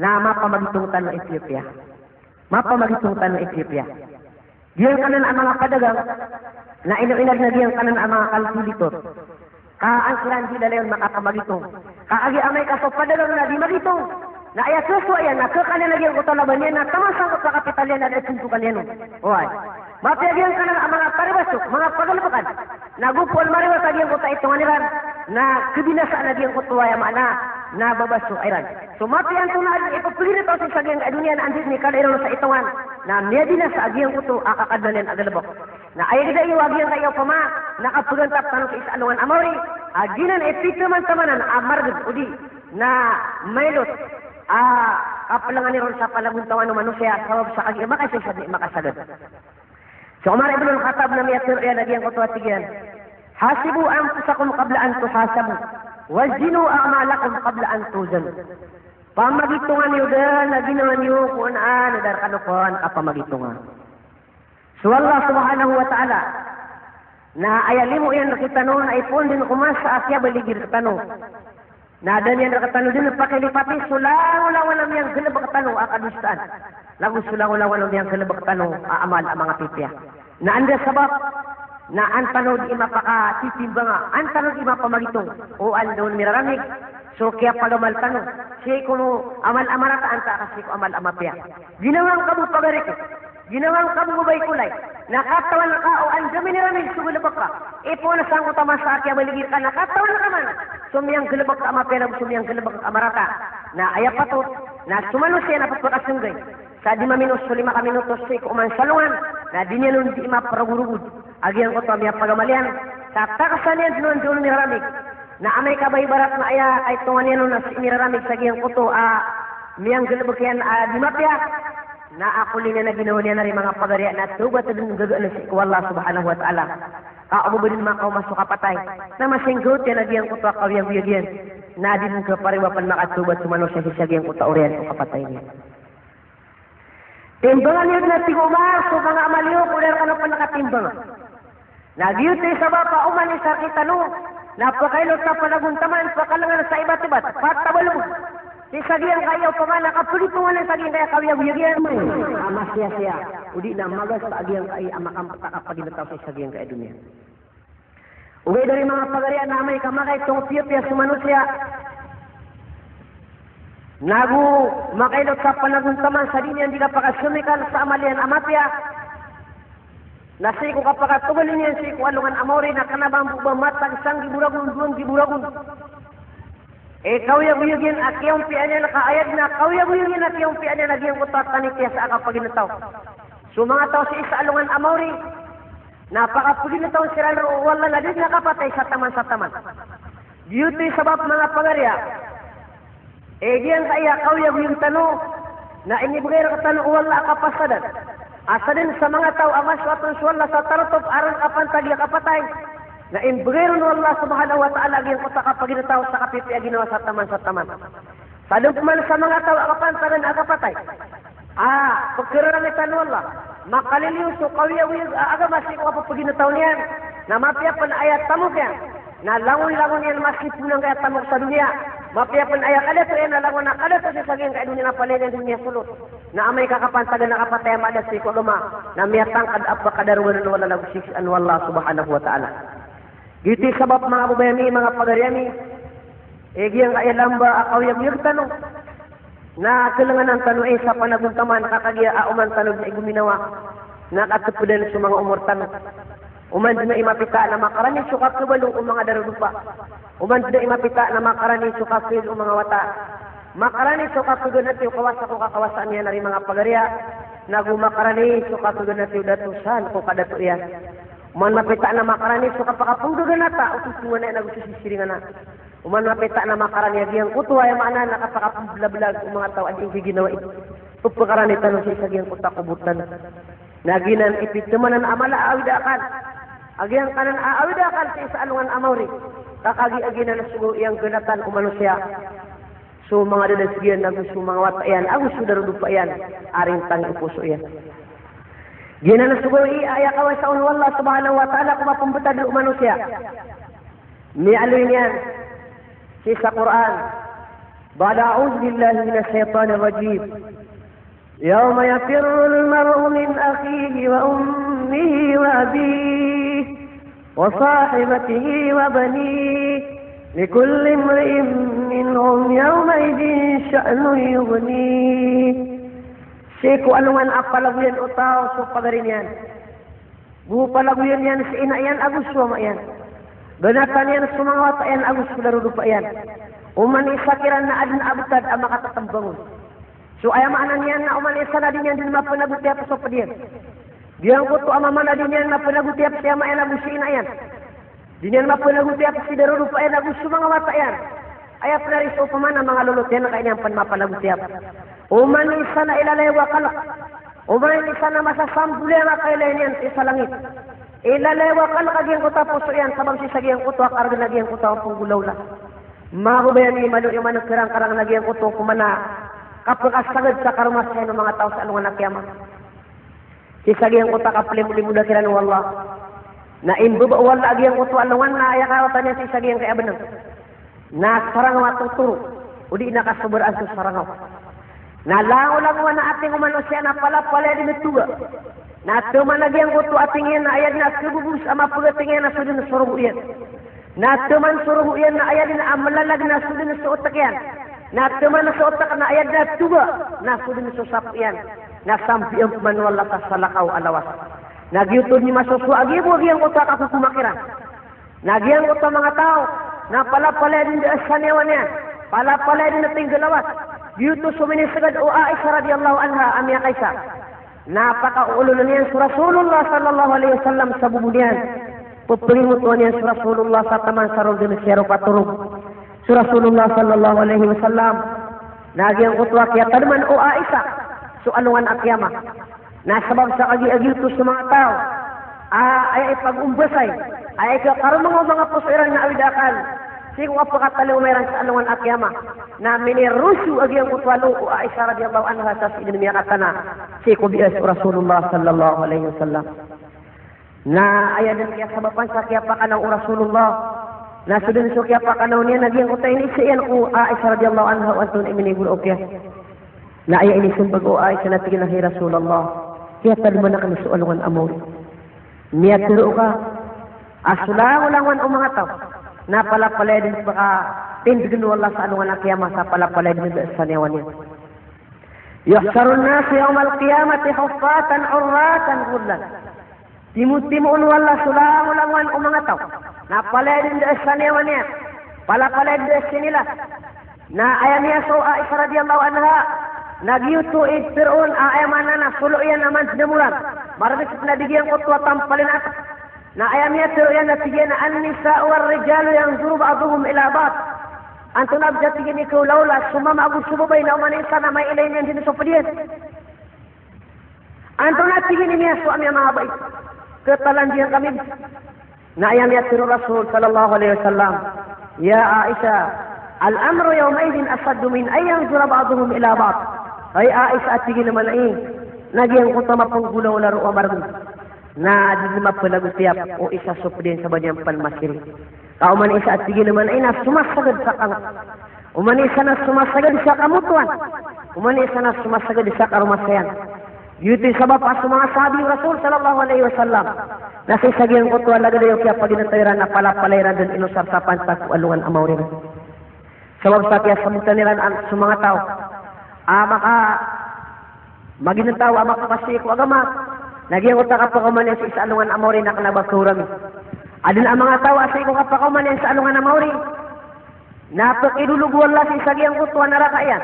na mapamagitong tano a ipiyapiya. Mapamagitong tano a ipiyapiya. Giyangkanan a manga padagang na ino-inad na giyangkanan a manga kalkulitor. Ka an siran di lalayon makapamagitong. Ka kagiya amay ka so padagang na di magitong, na aya sosowa iyan na kekanan a giyangkoto a laban iyan na taman sangkoto a kapital iyan na da a tontokan iyan on. Oway. Mapiya giyangkanan a manga paribasok, manga pagalebeken. Na go pn maribasa giyangkoto a itongan iran na kebinasaan a giyangkoto a aya maana na babasok iran. So mapiya antonaa den i pepeginetaw sii sa giyangkaya doniya na anda den i kala iran sa itongan na miyabinasa a giyangkoto a kakadnan iyan a galebek. Na aya geda iyo a giyangkaya opama na kapegantap tano sii sa alongan a maori a giyanan i pitaman-tamanan a marged odi na mailot a kapelengan iron sa panagontaman o manosiya sabap sa kagiya makaisay sa di makasagad. Si Omar ibn al-Khattab na miyatharo iyan a giyangkoto a tig iyan, "Hasibu anfusakum qabla an tuhasabu, wa zinu a'malakum qabla an tuzanu." Pamagitonga niyo den a ginawa niyo ko an, na da rekano pn kapamagitonga. So Allah subhanahu wa ta'ala na aya limo iyan rekitano na ipoon den ko masa a kiyabaligir tano. Na da niyan rekitano den pakilipati so langolangon a miyanggalebek tano a kadosaan, nago so langolangon a miyanggalebek tano a amal a manga pipiya. Na anda sabap na an tano di mapakatitimbanga, an tano di mapamagitong o anda on miraramig so kiyapagamal tano sii ko amal a marata antaa ka sii ko amal a mapiya. Ginawa ngka bo pagari ko, ginawa ngka bo babay ko lay, na katawan ka o anda miniramig so galebek ka. Ipoon a sangkoto a masa a kiyabaligir ka na katawan ka man so miyanggalebek a mapiya nago so miyanggalebek a marata. Na aya patot na so manosiya na pepakasenggay sa di maminos so lima ka minutos sii ko oman sa alongan, na di niyan on di maparogorogod a giyangkoto a miyapagamal iyan. Sa takasan iyan den on den on miraramig. Na amay ka ba ibarat na aya kaitongan iyan on na sii miraramig sa giyangkoto a miyanggalebek iyan a di mapiya. Na akola niyan a ginawa niyan ari manga pagari na tawbat den gagaan sii ko Allah subhanahu wa ta'ala. Ka o ba den makaoma so kapatay na masinggawt iyan a giyangkoto a kaoyagoyag iyan. Na di den kapariba pn makatawbat so manosiya sii sa giyangkoto a oriyan o kapatay niyan. Timbangan iyo den a tig o Omar so manga amal iyo ko da rekano pn katimbanga. Na giyoto i sabap a oman i sa rekitano na pakailot sa panagontaman, pakalengan sa ibat-ibat, patabalebeg sii sa giyangkaya opama na kapagitongan sa giyangkaya kaoyagoyag iyan a masiyasiya odi na magasa a giyangkaya a makampet a kapaginetaw sii sa giyangkaya doniya. Ogaid ari manga pagari na amay ka makaitong piyapiya so manosiya nago makailot sa panagontaman sa di niyan di kapakasomikal sa amal iyan a mapiya, na sii ko kapakatogalin iyan sii ko alongan a maori na kena ba mambo ba matag sanggibo ragon, dowa nggibo ragon i kaoyagoyag iyan a kiyaompiya niyan, ka aya den a kaoyagoyag iyan a kiyaompiya niyan a giyangkoto a tanitiya sa kapaginetaw. So manga taw sii sa alongan a maori na pakapaginetaw siran roo o Allah na di den a kapatay sa taman sa taman. Giyoto i sabap manga pagari a giyangkaya kaoyagoyag tano na inibegay rektano o Allah a kapasadan a sa den sa manga taw a masoat on so Allah sa tarotop a ron kapantagi a kapatay. Na inibegay ron o Allah subhanahu wa ta'ala a giyangkoto a kapaginetaw sa kapipiya a ginawa sa taman sa taman. Sa den pman sa manga taw a kapantagan a kapatay a pekerarangit o Allah, makaliliyo so kaoyagoyag a agama sii ko kapapaginetaw niyan, na mapiya pn aya tamok iyan na langon-langon iyan masipon angkaya tamok sa doniya. Mapiya pn aya kadato iyan na langon a kadato sii sa giyangkaya doniya na palaya niyan den miyasolot. Na amay ka kapantagan a kapatay a maada sii ko agama na miyatangkad a pekadarongan o Allah nago siksaan o Allah subhanahu wa ta'ala. Giyoto i sabap, manga babay ami, manga pagari ami, e, giyangkaya lamba a kaoyagoyag tano na kelenganan tano i sa panagontaman, ka kagiya a oman tano di gominawa na katepedan so manga omor tano. Oman den a i mapita na makarani so kakebalo o manga darodopa. Oman den a i mapita na makarani so kakeyal o manga wata. Makarani so kakeganati o kawasa ko kakawasa niyan a ri manga pagari a, nago makarani so kakeganati o dato san ko kadato iyan. Oman mapita na makarani so kapakapenggaganata o totongan iyan ago so sisiringan iyan. Oman mapita na makarani a giyangkoto, aya maana na kapakapembelabelag o manga taw a di nggiginawai. Pepekarani tano sii sa giyangkoto a kobor tano. Na giyanan i pitemanan a mala a awid a akal. A giyangkanan a awid a akal sii sa alongan a maori. Ka kagiya giyanan so gawii a ngganatan o manosiya so manga dadaseg iyan ago so manga wata iyan ago so darodopa iyan a rintangi o poso iyan. Giyanan so gawii a aya kawasa on o Allah subhanahu wa ta'ala ko mapembetad o manosiya. Miyaaloy niyan sii sa Qur'an, ba'da a'udhu billahi minash shaytanir rajim. Yawma yafirrul mar'u min akhihi wa ummihi wa abihi wa sahibatihi wa banihi. Likulli imri'in minhum yawma'idhin sha'nun yughnih. Sii ko alongan a palagoyan o taw so pagari niyan. Go palagoyan iyan si ina iyan ago so ama iyan. Ganatan iyan so manga wata iyan ago so darodopa iyan. Oman isa kiran na aden a betad a makatatembang on. So aya maana niyan na oman isa na di niyan den mapenagotiyap so ped iyan. Giyangkoto a mama na di niyan mapenagotiyap si ama iyan ago si ina iyan. Di niyan mapenagotiyap si darodopa iyan ago so manga wata iyan. Aya pen ari so opama na manga lolot iyan ka di niyan pen mapenagotiyap. Oman isa na ilalayaw a kalek. Oman isa na masasambol iyan a kailay niyan sii sa langit. Ilalayaw a kalek a giyangkoto a poso iyan sabap sii sa giyangkoto a karegen a giyangkoto a penggolawla. Manga babay ami, malo iyo manekerangkerang na giyangkoto opama na kapekasagad sa karoma siyan o manga taw sa alongan a kiyamat. Sii sa giyangkoto a kapelimolimod a kiran o Allah. Na imbaba o Allah a giyangkoto a alongan na aya kawatan iyan sii sa giyangkaya beneng na sarangaw a totoro, odi na kasoberaan so sarangaw. Na langolangowan a ating o manosiya na palapalaya den a toga. Na teman a giyangkoto a ating iyan na aya den a kebebos a mapegating iyan na so den so rogo iyan. Na teman so rogo iyan na aya den a melalag na so den so otek iyan. Na teman so otek na aya den a toga na so den so sapo iyan. Na sambian peman o Allah sa salakaw a lawas. Na giyoto den i masosowa a giya bo a giyangkoto a kakokoma kiran. Na giyangkoto a manga taw na palapalaya den a da a saniyawa niyan, palapalaya den a tinggalawat. Giyoto so miniseged o Aisha radiyallahu anha a miyakaisa. Na pakaoolonan iyan so Rasulullah sallallahu alaihi wasallam sa bobo niyan. Pepengingotowan iyan so Rasulullah sa taman sa roo den siya roo katorog so Rasulullah sallallahu alaihi wasallam. Na giyangkoto a kiyatademan o Aisha so alongan a kiyamat. Na sabap sa kagiya giyoto so manga taw a aya ipagombasay, aya ikakaroma o manga poso iran na awid a akal sii ko kapakatalingoma iran sa alongan a kiyamat. Na miniroso a giyangkoto a lo o Aisha radiyallahu anha sa sii den miyakatana sii ko bias o Rasulullah sallallahu alaihi wasallam. Na aya den kiyasabapan sa kiyapakanaw o Rasulullah. Na so den so kiyapakanaw niyan na giyangkoto a iniisa iyan ko Aisha radiyallahu anha o antonaa i minigoraok iyan. Na aya inisembag o Aisha na tig iyan a, "Hay Rasulullah, kiyatademan aken so alongan a maori. Miyatero ka a so langolangowan o manga taw na palapalaya den pakatindegen o Allah sa alongan a kiyamat, sa palapalaya den a da a saniyawa niyan. Yuhsharun nasu yawmal qiyamati huffatan urratan ghurlan." Timotimoon o Allah so langolangowan o manga taw na palaya den a da a saniyawa niyan, palapalaya den a da a sinilas. Na aya miyasowa o Aisha radiyallahu anha na giyoto i teroon a aya maana na solo iyan a mandemoran, maregen sii pen a di giyangkoto a tampalin a atek. Na aya miyatero iyan na tig iyan a, "An-nisa'u war-rijalu yanzuru ba'duhum ila ba'd." Antonaa bes a tig iyan i kaolaola, so mama ago so babay na oman isa na mailay niyan den so ped iyan. Antonaa tig iyan i miyasowa ami a manga babay? Ketalandiyan kami. Na aya miyatero o Rasul sallallahu alaihi wasallam, "Ya Aisha, al-amru yawma'idhin ashaddu min an yanzura ba'duhum ila ba'd." Hay Aisha, a tig iyan a maana i, na giyangkoto a mapenggolawla roo a maregen na di den mapenagotiyap o isa so ped iyan sa ba niyan pen masiring. Ka oman isa, a tig iyan a maana i, na somasagad sa kang Oman isa na somasagad sa kamotoan. Oman isa na somasagad sa karomasayan. Giyoto i sabap a so manga sahabi o Rasul sallallahu alaihi wasallam na sii sa giyangkoto a lagid a kiyapaginetaw iran na palapalaya iran dn inosar sa pantag ko alongan a maori. Sabap sa kiyasabotan iran a so manga taw a maka maginetaw a mapapasii ko agama, na giyangkoto a kapakaoma niyan sii sa alongan a maori na kna ba kaorami. Adn a manga taw a sii ko kapakaoma niyan sa alongan a maori na pkilolog o Allah sii sa giyangkoto a naraka iyan.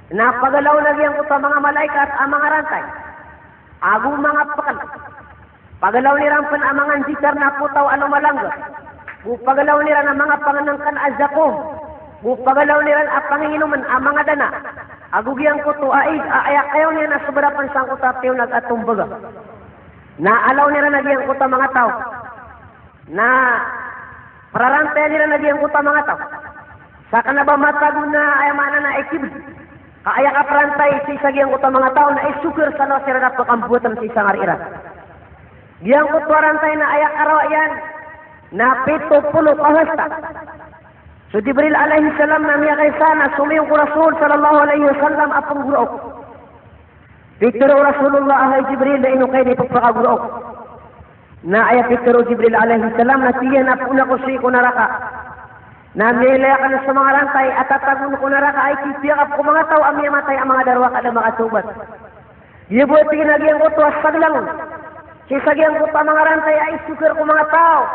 Na pagalaw na giyangkoto a manga malaikat a manga rantay ago manga pkl. Pagalaw iran pn a manga nditar na potaw a lomalangga. Go pagalaw iran a manga pangnngkn a zakum. Go pagalaw iran a panginginomn a manga dana. Ago giyangkoto a ig a aya kayaw niyan na sobra pn sangkoto a tiyonag a tombaga. Na alaw iran a giyangkoto a manga taw na prarantayan iran a giyangkoto a manga taw. Sa kna ba matago na aya maana na ikibd. Ka aya kaprantay sii sa giyangkoto a manga taw na isokir sa lawas iran a pkamboatn sii sa ngari iran. Giyangkoto a rantay na aya karawa iyan na pito polo ka hasta. So Jibril alayhis salam na miyakaisa na somiyong ko Rasul sallallahu alayhi wasallam a pnggoraok. Pitharo o Rasulullah a hay Jibril, na ino ka ini pphakagoraok? Na aya pitharo o Jibril alayhis salam na tig iyan a poon ako sii ko naraka. Na miyailay akn so manga rantay a tatagoon ko naraka a ipipiyakap ko manga taw a miyamatay a manga darowaka da makatawbat. Giya bo a tig iyan a giyangkoto a saglang sii sa giyangkoto a manga rantay a isokir ko manga taw.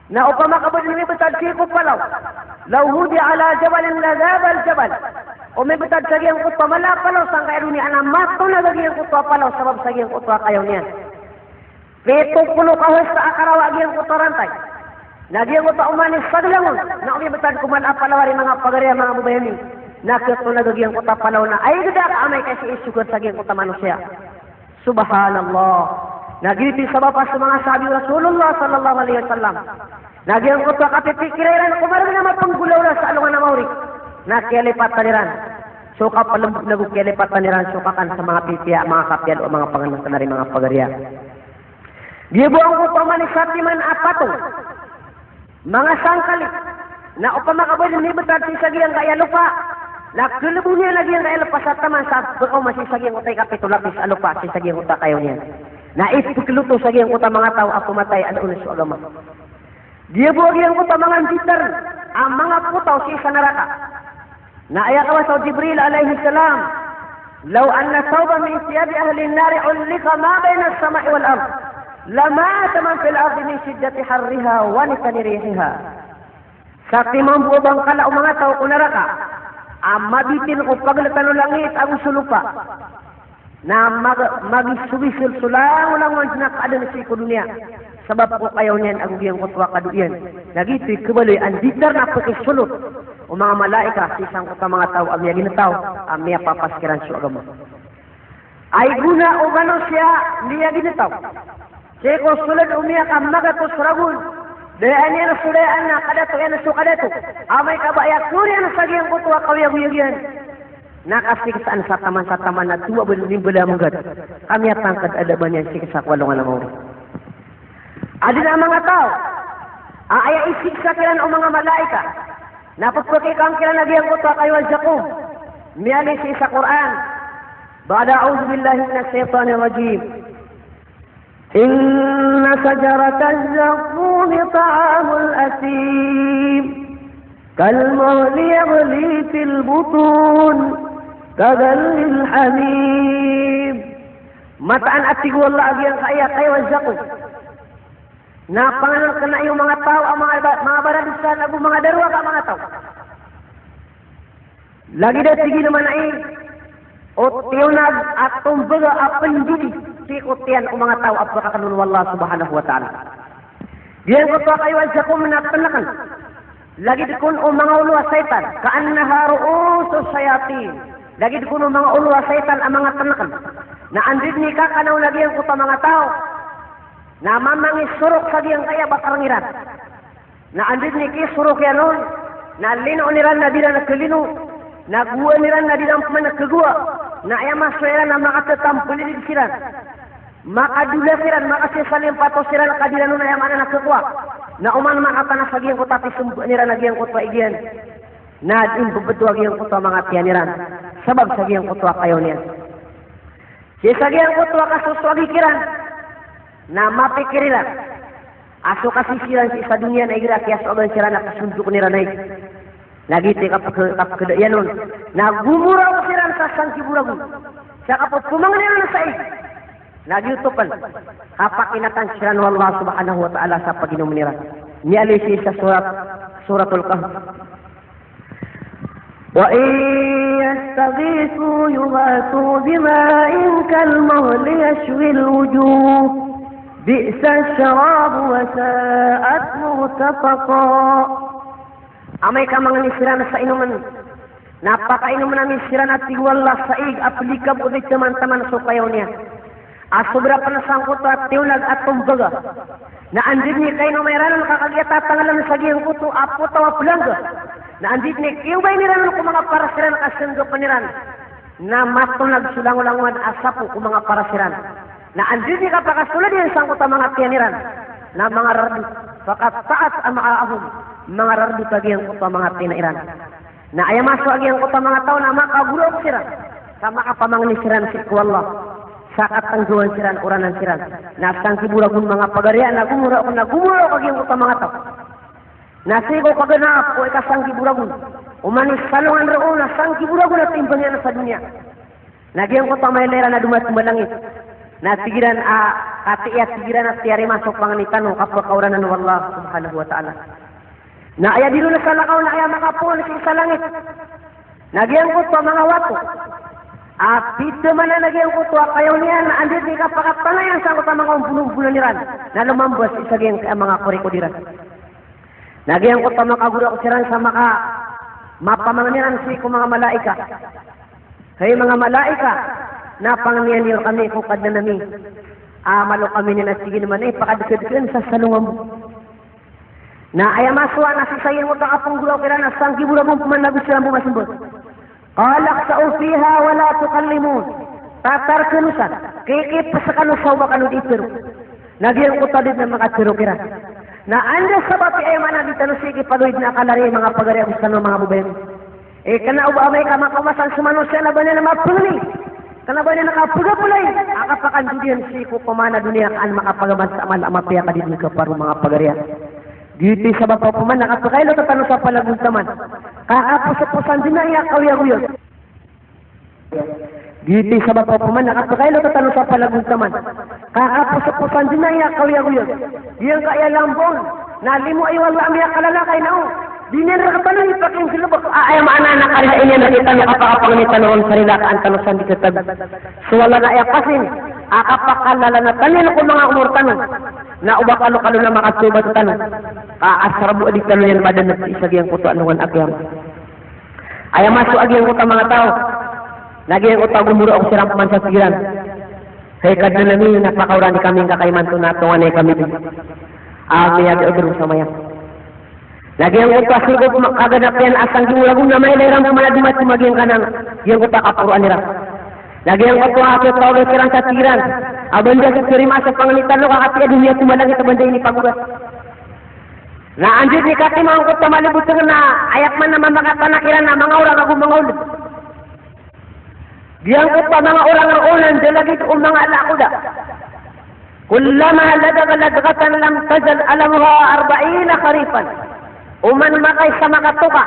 Na opama ka ba dn mibtad sii ko palaw, law wudi'a ala jabalin ladhabal jabal. O mibtad sa giyangkoto a mala a palaw sangkaya doniya na matonag a giyangkoto a palaw sabap sa giyangkoto a kayaw niyan. Pito polo ka hasta a karawa a giyangkoto a rantay. Na giyangkoto a oman i saglang on na o mibtad ko mala a palaw ari manga pagari a manga babay ami, na ktonag a giyangkoto a palaw na aya gda ka amay ka sii isokir sa giyangkoto a manosiya. Subhanallah. Na giyoto i sabap a so manga sahabi o Rasulullah sallallahu alaihi wasallam na giyangkoto a kapipikira iran ko margn a mapnggolawla sa alongan a maori na kiyalipatan iran so kaplmbot nago kiyalipatan iran so kakan sa manga pipiya, manga kapiya o manga pangnngkn ari manga pagariya. Giya bo angkoto a oman i satiman a patong. Manga sangkali, na opama ka ba dn mibtad sii sa giyangkaya lopa, na klbon iyan a giyangkaya lopa sa taman sa pkaoma sii sa giyangkoto a ikapito lapis a lopa sii sa giyangkoto a kayaw niyan. Na ipkloto sa giyangkoto a manga taw a pmatay a doon so agama. Giya bo a giyangkoto a manga nditar a manga potaw sii sa naraka. Na aya kawasa o Jibril alayhis salam, "Law anna thawban min thiyabi ahlin nari ulliqa ma baynas sama'i wal ard, lamata man fil ardi min shiddati harriha wa tani rihiha." Sa timan bo a bangkala o manga taw ko naraka a mabitin ko pagltan o langit ago so lopa. Na mag-, magisogisol so langolangon na kaadn sii ko doniya. Sabap ko kayaw niyan ago giyangkoto a kado iyan. Na giyoto i kabaloy a nditar na pkisolot o manga malaikat sii sangkoto a manga taw a miyaginetaw a miyapapas kiran so agama. Ay gona o manosiya miyaginetaw sii ko solod o miyakamagatos ragon. Dayaan iyan so dayaan na kadato iyan so kadato. Amay ka ba aya kori iyan sa giyangkoto a kawiyagoyag iyan. Na kasiksaan sa taman sa taman na towa bo nimbala a manggat. Ka miyatangkd a da ba niyan siksa ko alongan a maori. Adn a manga taw a aya isiksa kiran o manga malaikat na pphakikang kiran a giyangkoto a kayo a zakum. Miyaaloy sii sa Qur'an. Ba'da a'udhu billahi minash shaytanir rajim. Inna shajarataz zaqqumi ta'amul athim. Kalmuhli yaghli fil butun. Kaghalyil hamim. Mataan a tig o Allah a giyangkaya kayo a zakum na pangnngkna iyo manga taw a manga ba-, manga baradosa ago manga darowaka a manga taw. Lagid a tig iyan a maana i o tiyonag a tombaga a pndidi sii ko tiyan o manga taw a pkakadn o Allah subhanahu wa ta'ala. Giyangkoto a kayo a zakum na tnkan. Lagid kon o manga olo a shaytan, ka'annaha ru'usu shayatin. Lagid kon o manga olo a shaytan a manga tnkan. Na anda dn i kakanaw na giyangkoto a manga taw na mamangisorok sa giyangkaya batarang iran. Na anda dn i kisorok iyan on, na linoon iran na di iran kalino, na gowaan iran na di iran pman kagowa, na aya masowa iran na makatatamplilid siran, makadola siran, makasisalimpato siran, ka di iran on aya maana na kakowa. Na oman makatana sa giyangkoto a pisombaan iran a giyangkoto a ig iyan, na di mbabdo a giyangkoto a manga tiyan iran, sabap sa giyangkoto a kayaw niyan. Isa giyangkoto a kasosoagi kiran na mapikir iran a so kasisi iran sii sa doniya na igira kiyasoagan siran a kasondokn iran ai na giyoto i kapk-, kapkada iyan on na gomorao siran sa sanggibo ragon sa kapphmangni iran sa ig. Na giyoto pn, kapakinatan siran o Allah subhanahu wa ta'ala sa paginomn iran. Miyaaloy sii sa surat, Suratul Kahf. Wa in yastaghithu yughathu bima'in kalmuhli yashwil wujuh. Bi'sash sharabu wa sa'at murtafaqa. Amay ka mangni siran sa inomn, na pakainomn ami siran a tig o Allah sa ig a plikab o di taman-taman so kayaw niyan. A sobra pn sangkoto a tiyonag a tombaga. Na anda dn i kainom iran on ka kagiya tatanglan sa giyangkoto a potaw a plangga. Na anda dn i kiyobayn iran on ko manga paras iran ka sanggapan iran na matonag so langolangowan a sapo ko manga paras iran. Na anda dn i kapakasolad iyan sangkoto a manga tiyan iran na manga rardot. Faqatta'at am'a'ahum, manga rardot a giyangkoto a manga tina iran. Na aya masowa a giyangkoto a manga taw na makagoraok siran sa makapamangni siran sii ko Allah sa katnggawan siran, oranan siran. Na sanggibo ragon, manga pagariya, na gomorao, na gomorao a giyangkoto a manga taw. Na sii ko kaganap ko ikasanggibo ragon, oman i salongan roo na sanggibo ragon a timbang iyan sa doniya. Na giyangkoto a mailay iran a domato a langit, na tig iran a, katii a tig iran a tiyarima so pangni tano ka pkaoranan o Allah subhanahu wa ta'ala. Na aya di ron salakaw na aya makapoon sii sa langit na giyangkoto a manga wato a pithamanan a giyangkoto a kayaw niyan, na anda dn i kapakatana iyan sangkoto a manga ombonombonan iran na lomamba sii sa giyangkai a manga korikod iran. Na giyangkoto a makagoraok siran sa maka, mapamangni iran sii ko manga malaikat. Hay manga malaikat, na pangnian iyo kami ko Kadnan ami a malo kami niyan a tig iyan man a ipakadkadkn sa salongan bo. Na aya masowa na sii sa giyangkoto a kapnggoraok iran na sanggibo ragon pman na go siran bo masmbag. Qala ikhsa'u fiha wa la tukallimun. Tatar kano san, kikipes kano sa o ba kano di tharo. Na giyangkoto a di dn a makatharo kiran. Na anda sabap i aya maana di tano sii kipagawid na kalari, manga pagari ago skano manga babay ami. Eh, kna o ba amay ka makaoma san so manosiya na ba niyan mapngni, kna ba niyan kapagaplay a kapakandod iyan sii ko pman a doniya ka an makapagamal sa amal a mapiya ka di dn kaparo, manga pagari ami. Giyoto i sabap a pman na kapakailota tano sa palagontaman ka kaposaposan dn a aya kaoyagoyag. Giyoto i sabap a pman na kapakailota tano sa palagontaman ka kaposaposan dn a aya kaoyagoyag. Giyangkaya lambaon na limo a iwala a miyakalala kay na o di niyan rktano ipakingglbk a aya maana na karila iniyan rktano kapakapangni tano ron sa rila ka an tano san di katago. So wala na aya pasin a kapakalala na tano iyan ko manga omor tano. Na o ba kalokalo na makatawbat tano ka asar bo a di tano iyan madanat sii sa giyangkoto a alongan a kiyamat. Aya masowa a giyangkoto a manga taw na giyangkoto a gomorao siran pman sa tig iran, hay Kadnan ami, na pakaorani kami ngka ka imanto na tonganay kami dn a miyagaagaro sa mayam. Na giyangkoto a sii ko kaganap iyan a sanggibo ragon na mailay iran pman a domato a giyangkanan, giyangkoto a kaporoan iran. Na giyangkoto a piyataw siran sa tig iran a ba anda so tarimaa so pangni tano ka katii a doniya ko malangit a ba anda inipagogas. Na anda dn i katima angkoto a malibotng na aya pman a mamakatana kiran a manga orang ago manga old. Giyangkoto a manga orang roo na anda lagid o manga ala a koda. Kullama ladagha ladghatan lam tazal alamuha arba'ina kharifan. Oman makaisa makatoka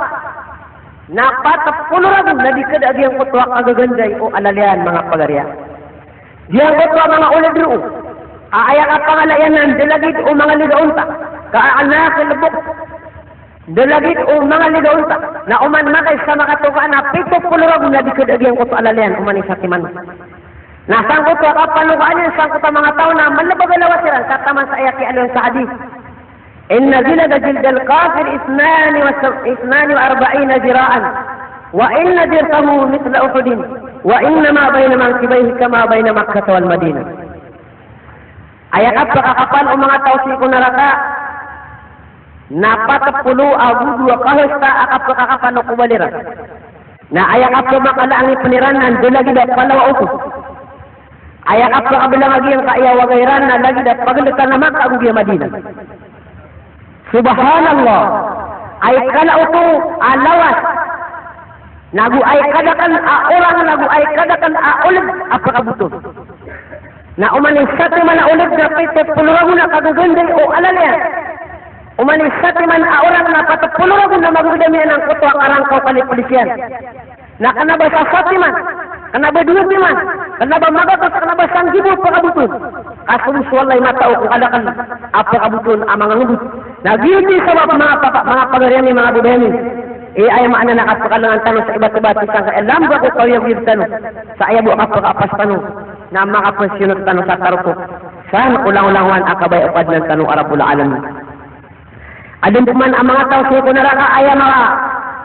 na pat polo ragon na di kada a giyangkoto a kagaganday o alal iyan, manga pagari ami. Giyangkoto a manga old roo a aya kapangala iyan na anda lagid o manga liga onta, ka a'naqil bukht. Anda lagid o manga liga onta na oman makaisa makatoka na pito polo ragon na di kada a giyangkoto a alal iyan oman i satiman. Na sangkoto a kapanokaan iyan sangkoto a manga taw na malbag a lawas iran ka taman sa aya kiyaaloy sa hadith. Inna jilda jildil kafir ithnani wa sab-, ithnani wa arba'ina dhira'an. Wa inna dir'ahu mithla Uhudin. Wa inna ma bayna mankibayhi kama bayna Makkah wal Madinah. Aya kapakakapal o manga taw sii ko naraka na pat polo ago dowa kahasta a kapakakapal o kobal iran. Na aya kapamakalaan iyan pn iran na anda lagid a palaw a oto. Aya kapakablanga giyangkaya waga iran na lagid a pagltan a Makkah ago giya Madinah. Subhanallah. Ay kala oto a lawas. Nago ay kadakl a orang, nago ay kadakl a old a pakaboto. Na oman i satiman a oled na pito polo ragon a kagaganday o alal iyan. Oman i satiman a orang na pat polo ragon a magagdam iyan angkoto a karangka o kaliplis iyan. Na kna ba sa satiman, kna ba dowa timan, kna ba magatos, kna ba sanggibo a pkabot on. Ka so Allah i matao ko kadakl a pkabot on a manga ngbot. Na giyoto i sabap, manga papa, manga pagari ami, manga babay ami, i aya maana na kapakalangan tano sa ibat-ibat i sangkaya lamba ko kawiyagoyag tano sa aya bo a kapakaapas tano na makapasiyonot tano sa tarotop san ko langolangowan a kabaya o Kadnan tano a Rabbul Alamin. Adn pman a manga taw sii ko naraka a aya manga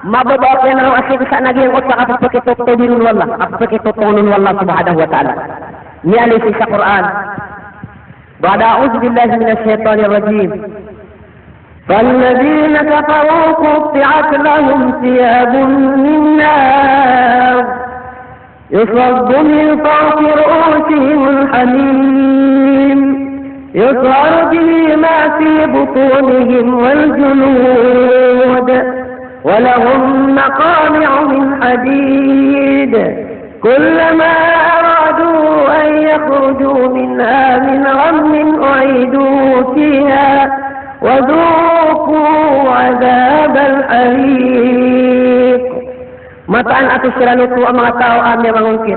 mababa a piyanaraw a siksa na giyangkoto a kapakitotobi ron o Allah, kapakitotobi ron o Allah subhanahu wa ta'ala. Miyaaloy sii sa Qur'an. Ba'da a'udhu billahi minash shaytanir rajim. فالذين كفروا قطعت لهم ثياب من نار يصب من فوق رؤوسهم الحميم يصهر به ما في بطونهم والجلود ولهم مقامع من حديد كلما أرادوا أن يخرجوا منها من غم أعيدوا فيها وذوقوا عذاب الحريق. Mataan a so siran oto a manga taw a miyamangongkit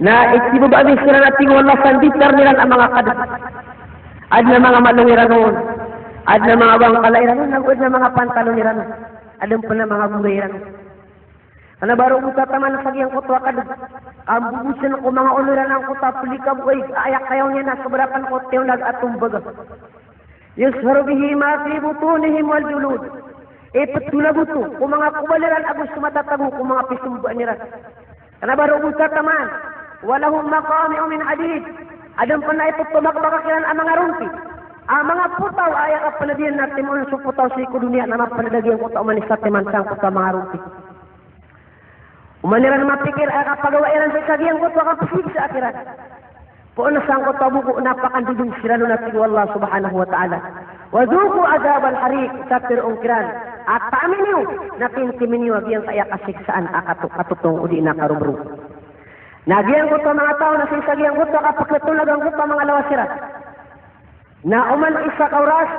na itiboba ami siran a tig o Allah sa nditar iran a manga kadg. Adn a manga malong iran on, adn a manga bangkala iran on, nago adn a manga pantalon iran on, adn pn a manga goray iran on. Kna ba roo bo taman sa giyangkoto a kadg, ka mbobosn ko manga olo iran angkoto a plikabooig a aya kayaw niyan na sobra pn ko tiyonag a tombaga. Yusharu bihi ma fi butunihim wal julud. Iptonag oto ko manga kobal iran ago so matatago ko manga pisombaan iran. Kna ba roo bo taman. Wa lahum maqami'u min hadid. Adn pn a iptomakbaka kiran a manga ronti a manga potaw a aya kapnd iyan na timoon so potaw sii ko doniya na mapnd a giyangkoto a oman i satiman sangkoto a manga ronti. Oman iran mapikir a kapagawa iran sii sa giyangkoto a kapsiksa kiran. Poon sangkoto a boko na pakandodon siran on a tig o Allah subhanahu wa ta'ala. Wa dhuqu adhabal hariq, sa tharoon kiran a taami niyo, na tintimin iyo a giyangkaya kasiksaan a kato-, katotong odi na karomrong. Na giyangkoto a manga taw na sii sa giyangkoto a kapkhatonag angkoto a manga lawas iran. Na oman isa ka oras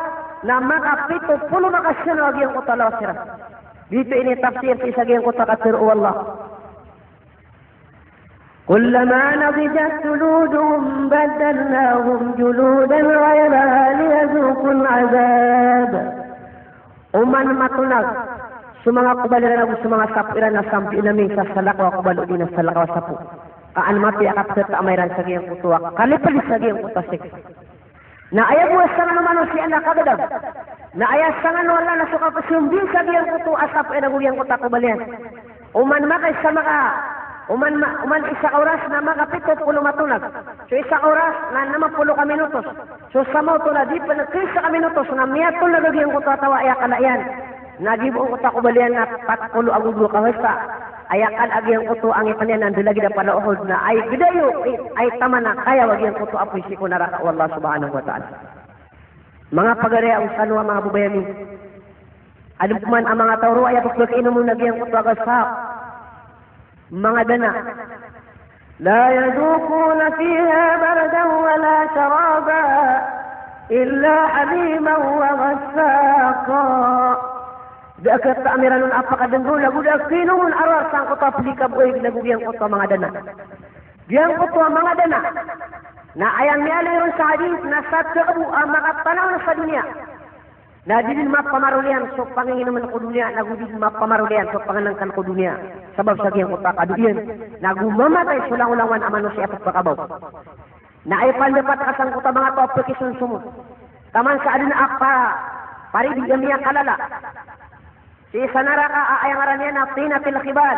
na makapito polo makasiyano a giyangkoto a lawas iran. Giyoto i initafsir sii sa giyangkoto a katharo o Allah. Kullama nadijat juluduhum baddalnahum juludan ghayraha liyadhuqul adhab. Oman matonag so manga kobal iran ago so manga sapo iran na sambion ami sa salakaw a kobal odi na salakaw a sapo. Ka an mapiya a kapkhataama iran sa giyangkoto a kaliplis sa giyangkoto a siksa. Na aya bo a sangano manosiya na kagadam. Na aya sangano Allah na so kapsombi sa giyangkoto a sapo iyan ago giyangkoto a kobal iyan. Oman makaisa maka, oman ma-, oman isa ka oras na makapito polo matonag. So isa ka oras na nm polo ka minutos. So samaoto na di pn khaisa ka minutos na miyatonag a giyangkoto a taw a aya kala iyan. Na giyoto a kobal iyan na pat polo ago dowa ka hasta. Aya kala a giyangkoto a ngipn iyan na ndalagid a pala Uhud na aya gdayo, aya taman a kayaw a giyangkoto a apoy sii ko naraka o Allah subhanahu wa ta'ala. Manga pagari ago skano a manga babay ami. Adn pman a manga taw roo a aya pphakainomn a giyangkoto a gasap. Manga dana. La yadhuquna fiha bardan wala sharaba illa hamiman wa ghassaqa. Da a khataam iran on a pakadnggaw ago da a khainomn a rowar sangkoto a plikabooig ago giyangkoto a manga dana. Giyangkoto a manga dana na aya miyaaloy ron sa hadith na sa tao a makatanaw na sa doniya na di dn mapamaroliyan so panginginomn ko doniya, nago di dn mapamaroliyan so pangnngkn ko doniya. Sabap sa giyangkoto a kado iyan, nago mamatay so langolangowan a manosiya a pphakabaw. Na aya pandapat ka sangkoto a manga taw a pkisonsomon taman sa adn a pa-, paridi a miyakalala sii sa naraka a aya ngaran iyan na tinatil khibal.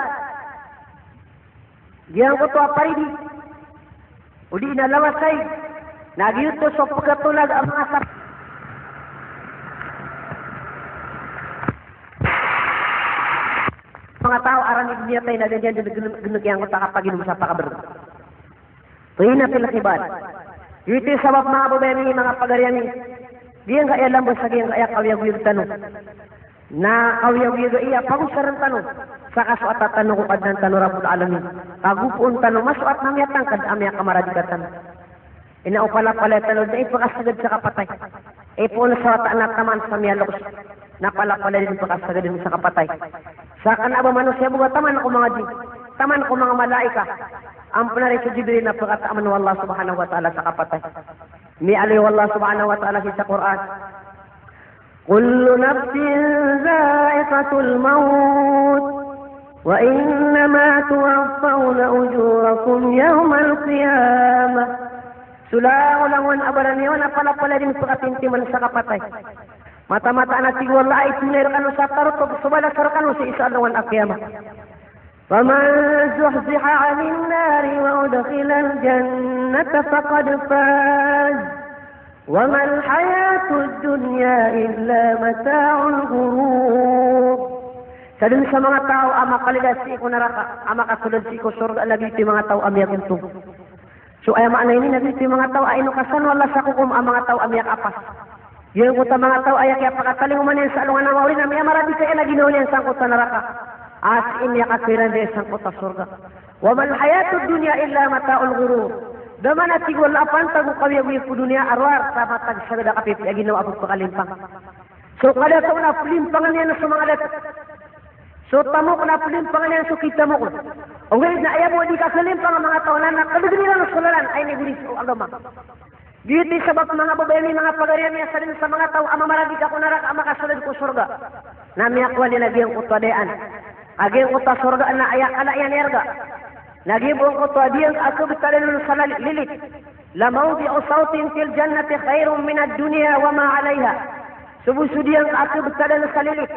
Giyangkoto a paridi odi na lawasay, na giyoto so pkhatonag a manga sap-, manga taw a rani miyatay na da niyan dn gn-, gnk giyangkoto a kapaginom sa pakabrg. Tinatil khibal. Giyoto i sabap, manga babay ami, manga pagari ami, giyangkaya lamba sa giyangkaya kawiyagoyag tano na kawiyagoyag a aya pagosarn tano sa kasoat tano ko Kadnan tano Rabbul Alamin. Ka go poon tano masoat na miyatangkd a miyakamaradi rktano. Ino palapalaya tano dn i pkasagad sa kapatay. Ipoon sa wata na taman sa miyaloks na palapalaya dn i pkasagad sa kapatay. Sa kna a ba manosiya bo ka taman ko manga jinn, taman ko manga malaikat. Amay pn ari so Jibril na pkataman o Allah subhanahu wa ta'ala sa kapatay. Miyaaloy o Allah subhanahu wa ta'ala sii sa Qur'an: "Kullu nafsin dha'iqatul maut, wa innama tuwaffawna ujurakum yawmal qiyamah." So langolangon a baraniyawa na palapalaya dn i pkatintiman sa kapatay. Mataan-mataan a tig o Allah a itonay rkano sa tarotop so balas rkano sii sa alongan a qiyamah. Faman zuhziha 'anin nari wa udkhilal jannata faqad faz, wa mal hayatud dunya illa mata'ul ghurur. Sadn sa manga taw a makalilid sii ko naraka a makasold sii ko sorga na giyoto i manga taw a miyagontong. So aya maana ini na giyoto i manga taw a inokasan o Allah sa kokom a manga taw a miyakapas. Giyangkoto a manga taw a aya kiyapakatalingoma niyan sa alongan a maori na miyamaradika iyan a ginawa niyan sangkoto a naraka. A sii miyakasoy iran dn sangkoto a sorga. Wa mal hayatud dunya illa mata'ul ghurur. Da man a tig o Allah a pantag o kawiyagoyag ko doniya a rowar sa matag sagad a kapipiya a ginawa a pphakalimpang. So kadataw na plimpangan iyan so manga dato. So tamok na plimpangan iyan so kitamok. Ogaid na aya bo a di kakalimpang a manga taw na na kdgn iran so lalan a inigoris o agama. Giyoto i sabap manga babay ami, manga pagari ami, a sadn sa manga taw a mamaradika ko naraka a makasold ko sorga na miyakowa niyan a giyangkoto a dayaan a giyangkoto a sorga na aya kala iyan i arga. Na giya bo angkoto a diyangka a khabtadan on sa lali-, lilit. "La mawdi'u sawtin fil jannati khayrun minad dunya wa ma 'alayha." So bo so diyangka a khabtadan sa lilit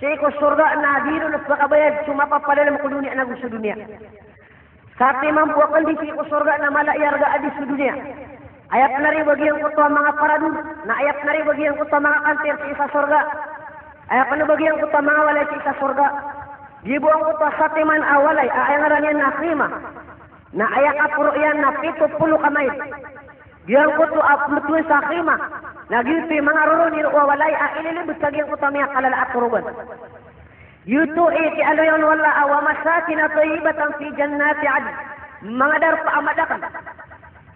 sii ko sorga na di ron pakabayad so mapapadalm ko doniya nago so doniya. Satiman bo a kandisi ko sorga na mala i arga a di so doniya. Aya pn ari ba giyangkoto a manga parador, na aya pn ari ba giyangkoto a manga kantir sii sa sorga. Aya pn ba giyangkoto a manga walay sii sa sorga. Giya bo angkoto a satiman a walay a aya ngaran iyan na khima. Na aya kaporo iyan na pito polo ka mile. Giyangkoto a pmbtowan sa khima na giyoto i manga roroni roo a walay a ililibet sa giyangkoto a miyakalala a torogan. Giyoto i kiyaaloya on o Allah a wa masakina tayyibatan fi jannati adn. Manga darpa a madakl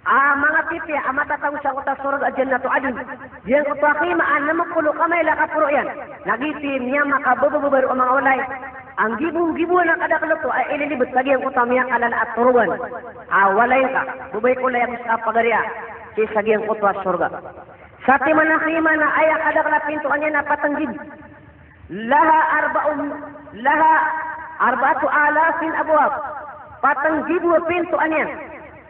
a manga pipiya a matatago sangkoto a sorga a Jannatu Adn. Giyangkoto a khima a nm polo ka mile a kaporo iyan. Na giyoto i miyamakabababaro a manga walay a nggibonggiboan a kadakl oto a ililibet sa giyangkoto a miyakalala a torogan. A walay ngka, babay ko lay ago ska a pagari a, sii sa giyangkoto a sorga. Satiman a khima na aya kadakl a pintoan iyan na pat nggibo. Laha arba'u, laha arba'atu alafin abwab. Pat nggibo a pintoan iyan.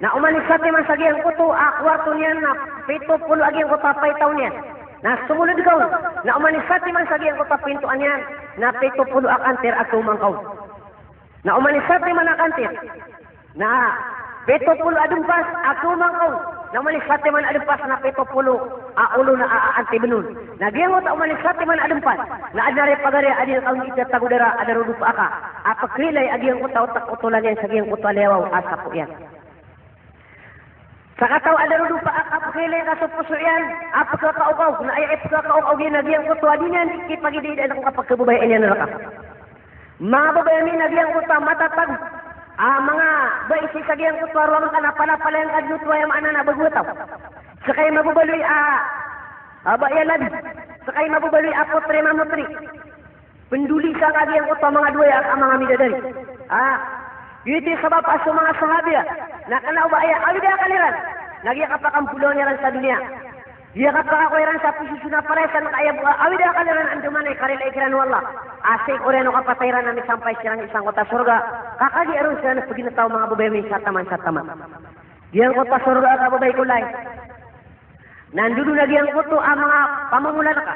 Na oman i satiman sa giyangkoto a kowarto niyan na pito polo a giyangkoto a paitaw niyan. Na somolod ka on, na oman i satiman sa giyangkoto a pintoan iyan na pito polo a kantir a kaoma ngka on. Na oman i satiman a kantir na pito polo a dmpas a kaoma ngka on. Na oman i satiman a dmpas na pito polo a olo na a, a antibn on. Na giyangkoto a oman i satiman a dmpas na adn a ri pagari a di ngka on itatago dara a darodopa aka a pkhailay a giyangkoto a otak otolan iyan sa giyangkoto a liyawaw a sapo iyan. Sakataw a darodopa a kapkhailay ka so poso iyan a pkhakaokaog, na aya ipkhakaokaog iyan na giyangkoto a di niyan di kipagidaidaan ko kapagkababaya iyan rka. Manga babay ami, na giyangkoto a matatago a manga bai sii sa giyangkoto a ruangan ka na palapalayan ka dn oto, aya maana na bago a taw. Ska i mababaloy a, a bai a labi. Ska i mababaloy a potri mamotri. Pndoli sa ka giyangkoto a manga dowaya a manga midadari. A, giyoto i sabap a so manga sahabiya na kna o ba aya awid a akal iran na giya kapakampolawan iran sa doniya. Giya kapakakowa iran sa posisyon a paras na ka aya bo a awid a akal iran a andamanaya i karilai kiran o Allah a sii ko oriyan o kapatay iran na misampay siran sangkoto a sorga. Ka kagiya ron siran pgintaw, manga babay ami, sa taman, sa taman. Giyangkoto a sorga a kababay ko lay. Na ndodon a giyangkoto a manga pamomolan ka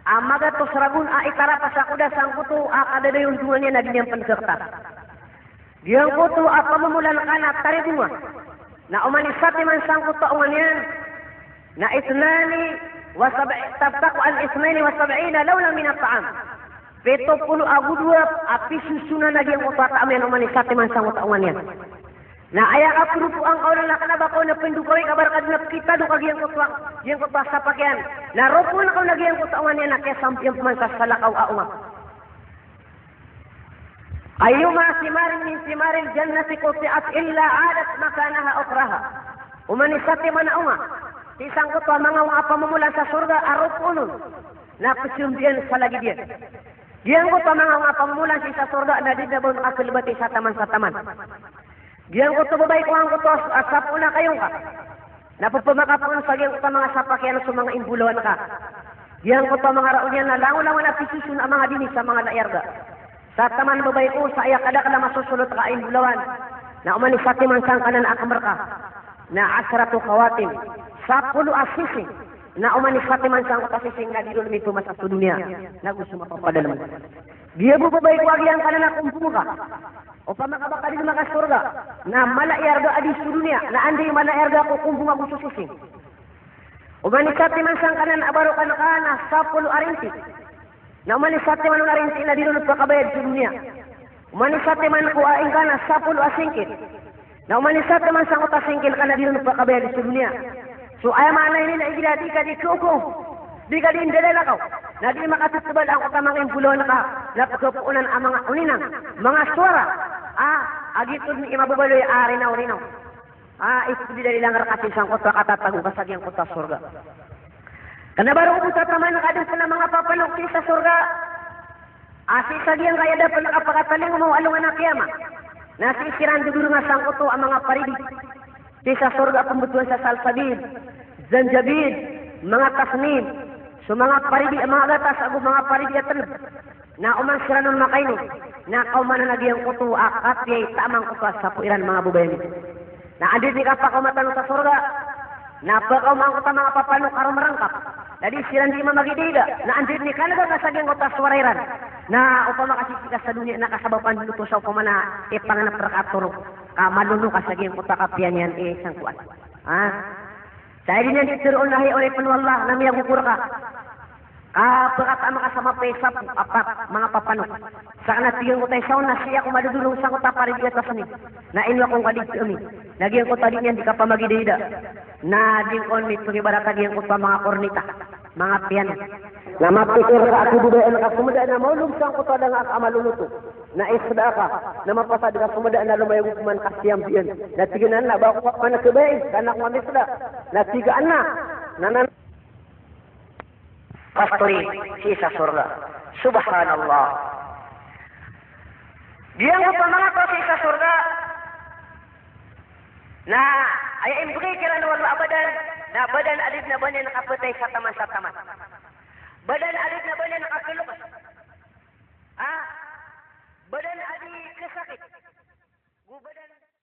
a magatos ragon a itarapa sa koda sangkoto a kadadayon dongan iyan a di niyan pn kkta. Giyangkoto a pamomolan ka na taribonga. Na oman i satiman sangkoto a onga niyan na ithnani wa sab'i-, taftaqu an ithnaini wa sab'ina lawnan min at-ta'am. Pito polo ago dowa a pisosonan a giyangkoto a taam iyan oman i satiman sangkoto a onga niyan. Na aya kapropoan ka on na kna ba ka on a pndokawi ka ba rka dn a pkitado ka giyangkoto a, giyangkoto a sapak iyan. Na ropoon ka on a giyangkoto a onga niyan na kiyasampiyan pman sa salakaw a onga. Ayyuma thimarin min thimaril jannati quti'at illa 'adat makanaha ukhraha. Oman i satiman a onga sii sangkoto a manga onga a pamomolan sa sorga a ropoon on na pesambian sa lagid iyan. Giyangkoto a manga onga a pamomolan sii sa sorga na di dn a ba on kakalbati sa taman sa taman. Giyangkoto babay ko angkoto a sapoon a kayong ka na pepamakap on sa giyangkoto a manga sapak iyan so manga imbolawan ka. Giyangkoto a manga raon iyan na langolangon a pisoson a manga dini sa manga layarga. Sa taman babay ko sa aya kadakl a masosolot ka a imbolawan na oman i satiman sangkanan a kmr ka na asharatu khawatim, sapolo a sising, na oman i satiman sangkoto a sising na di ron mipemasa so doniya na go so mapapadalm. Giya bo babay ko a giyangkanan a kombong ka, opama ka ba ka di makasorga na mala i arga a di so doniya na anda i mala i arga ko kombong ago so sising. Oman i satiman sangkanan a barokan ka na sapolo a rinti. Na oman i satiman on a rinti na di ron pakabayad so doniya. Oman i satiman ko aing ka na sapolo a singkil. Na oman i satiman sangkoto a singkil ka na di ron pakabayad so doniya. So aya maana ini na igira di ka di kookoom, di ka di ndalalakaw, na di makatetebal angkoto a manga imbolawan ka na pekapoonan a manga oninang, manga sowara a, a giyoto dn i mababaloy a rinaw-rinaw. A, ipedilay ilang rka sii sangkoto a katatago ka sa giyangkoto a sorga. Kna ba roo bo sa taman ka dn pn a manga papanok sii sa sorga a sii sa giyangkaya da pn a kapakatalingoma o alongan a kiyama na sii siran dodoronga sangkoto a manga paridi sii sa sorga a pmbtowan sa salsabil, zanjabil, manga tasnim, so manga paridi a manga gatas ago manga paridi a tnb. Na oman siran on makainom na kaomanan a giyangkoto a kapiya i taam angkoto a sapo iran manga babay ami. Na anda dn i kapakaoma tano sa sorga na pakaoma angkoto a manga papanok a roo marangkap. Na di siran di mamagidayda na anda dn i kanega ka sa giyangkoto a sowara iran. Na opama ka sii ka sa doniya na kasabapan dn oto sa opama na ipangnep rka a torog ka malono ka sa giyangkoto a kapiya niyan i sangkoan. Ha? Sa aya dn iyan di tharoon a hay oripn o Allah na miyagogo rka. Ka pkataama ka sa mapiya i sapo a pat, manga papanok. Sakn na tig angkoto a isa on na sii ako madodorong sangkoto a paridi a tasnim. Na ino ako ngka di thaami. Na giyangkoto a di niyan di kapamagidayda na di ngka on mipangibarat a giyangkoto a manga kornita, manga piano. Na mapikir ka a kibabayaan ka so madaan a maolog sangkoto a da nga a ka a maloloto. Na isda ka, na mapasad ka so madaan a lomayag o pman ka siyambian. Na tig iyan a ba ako ka pman khabayai, ka an ako nga misda. Na tig iyan a, na, na, pastori sii sa sorga. Subhanallah. Giyangkoto a manga taw sii sa sorga na aya imbgay kiran o Allah a badan, na badan a di dn a ba niyan kapatay sa taman sa taman. Badan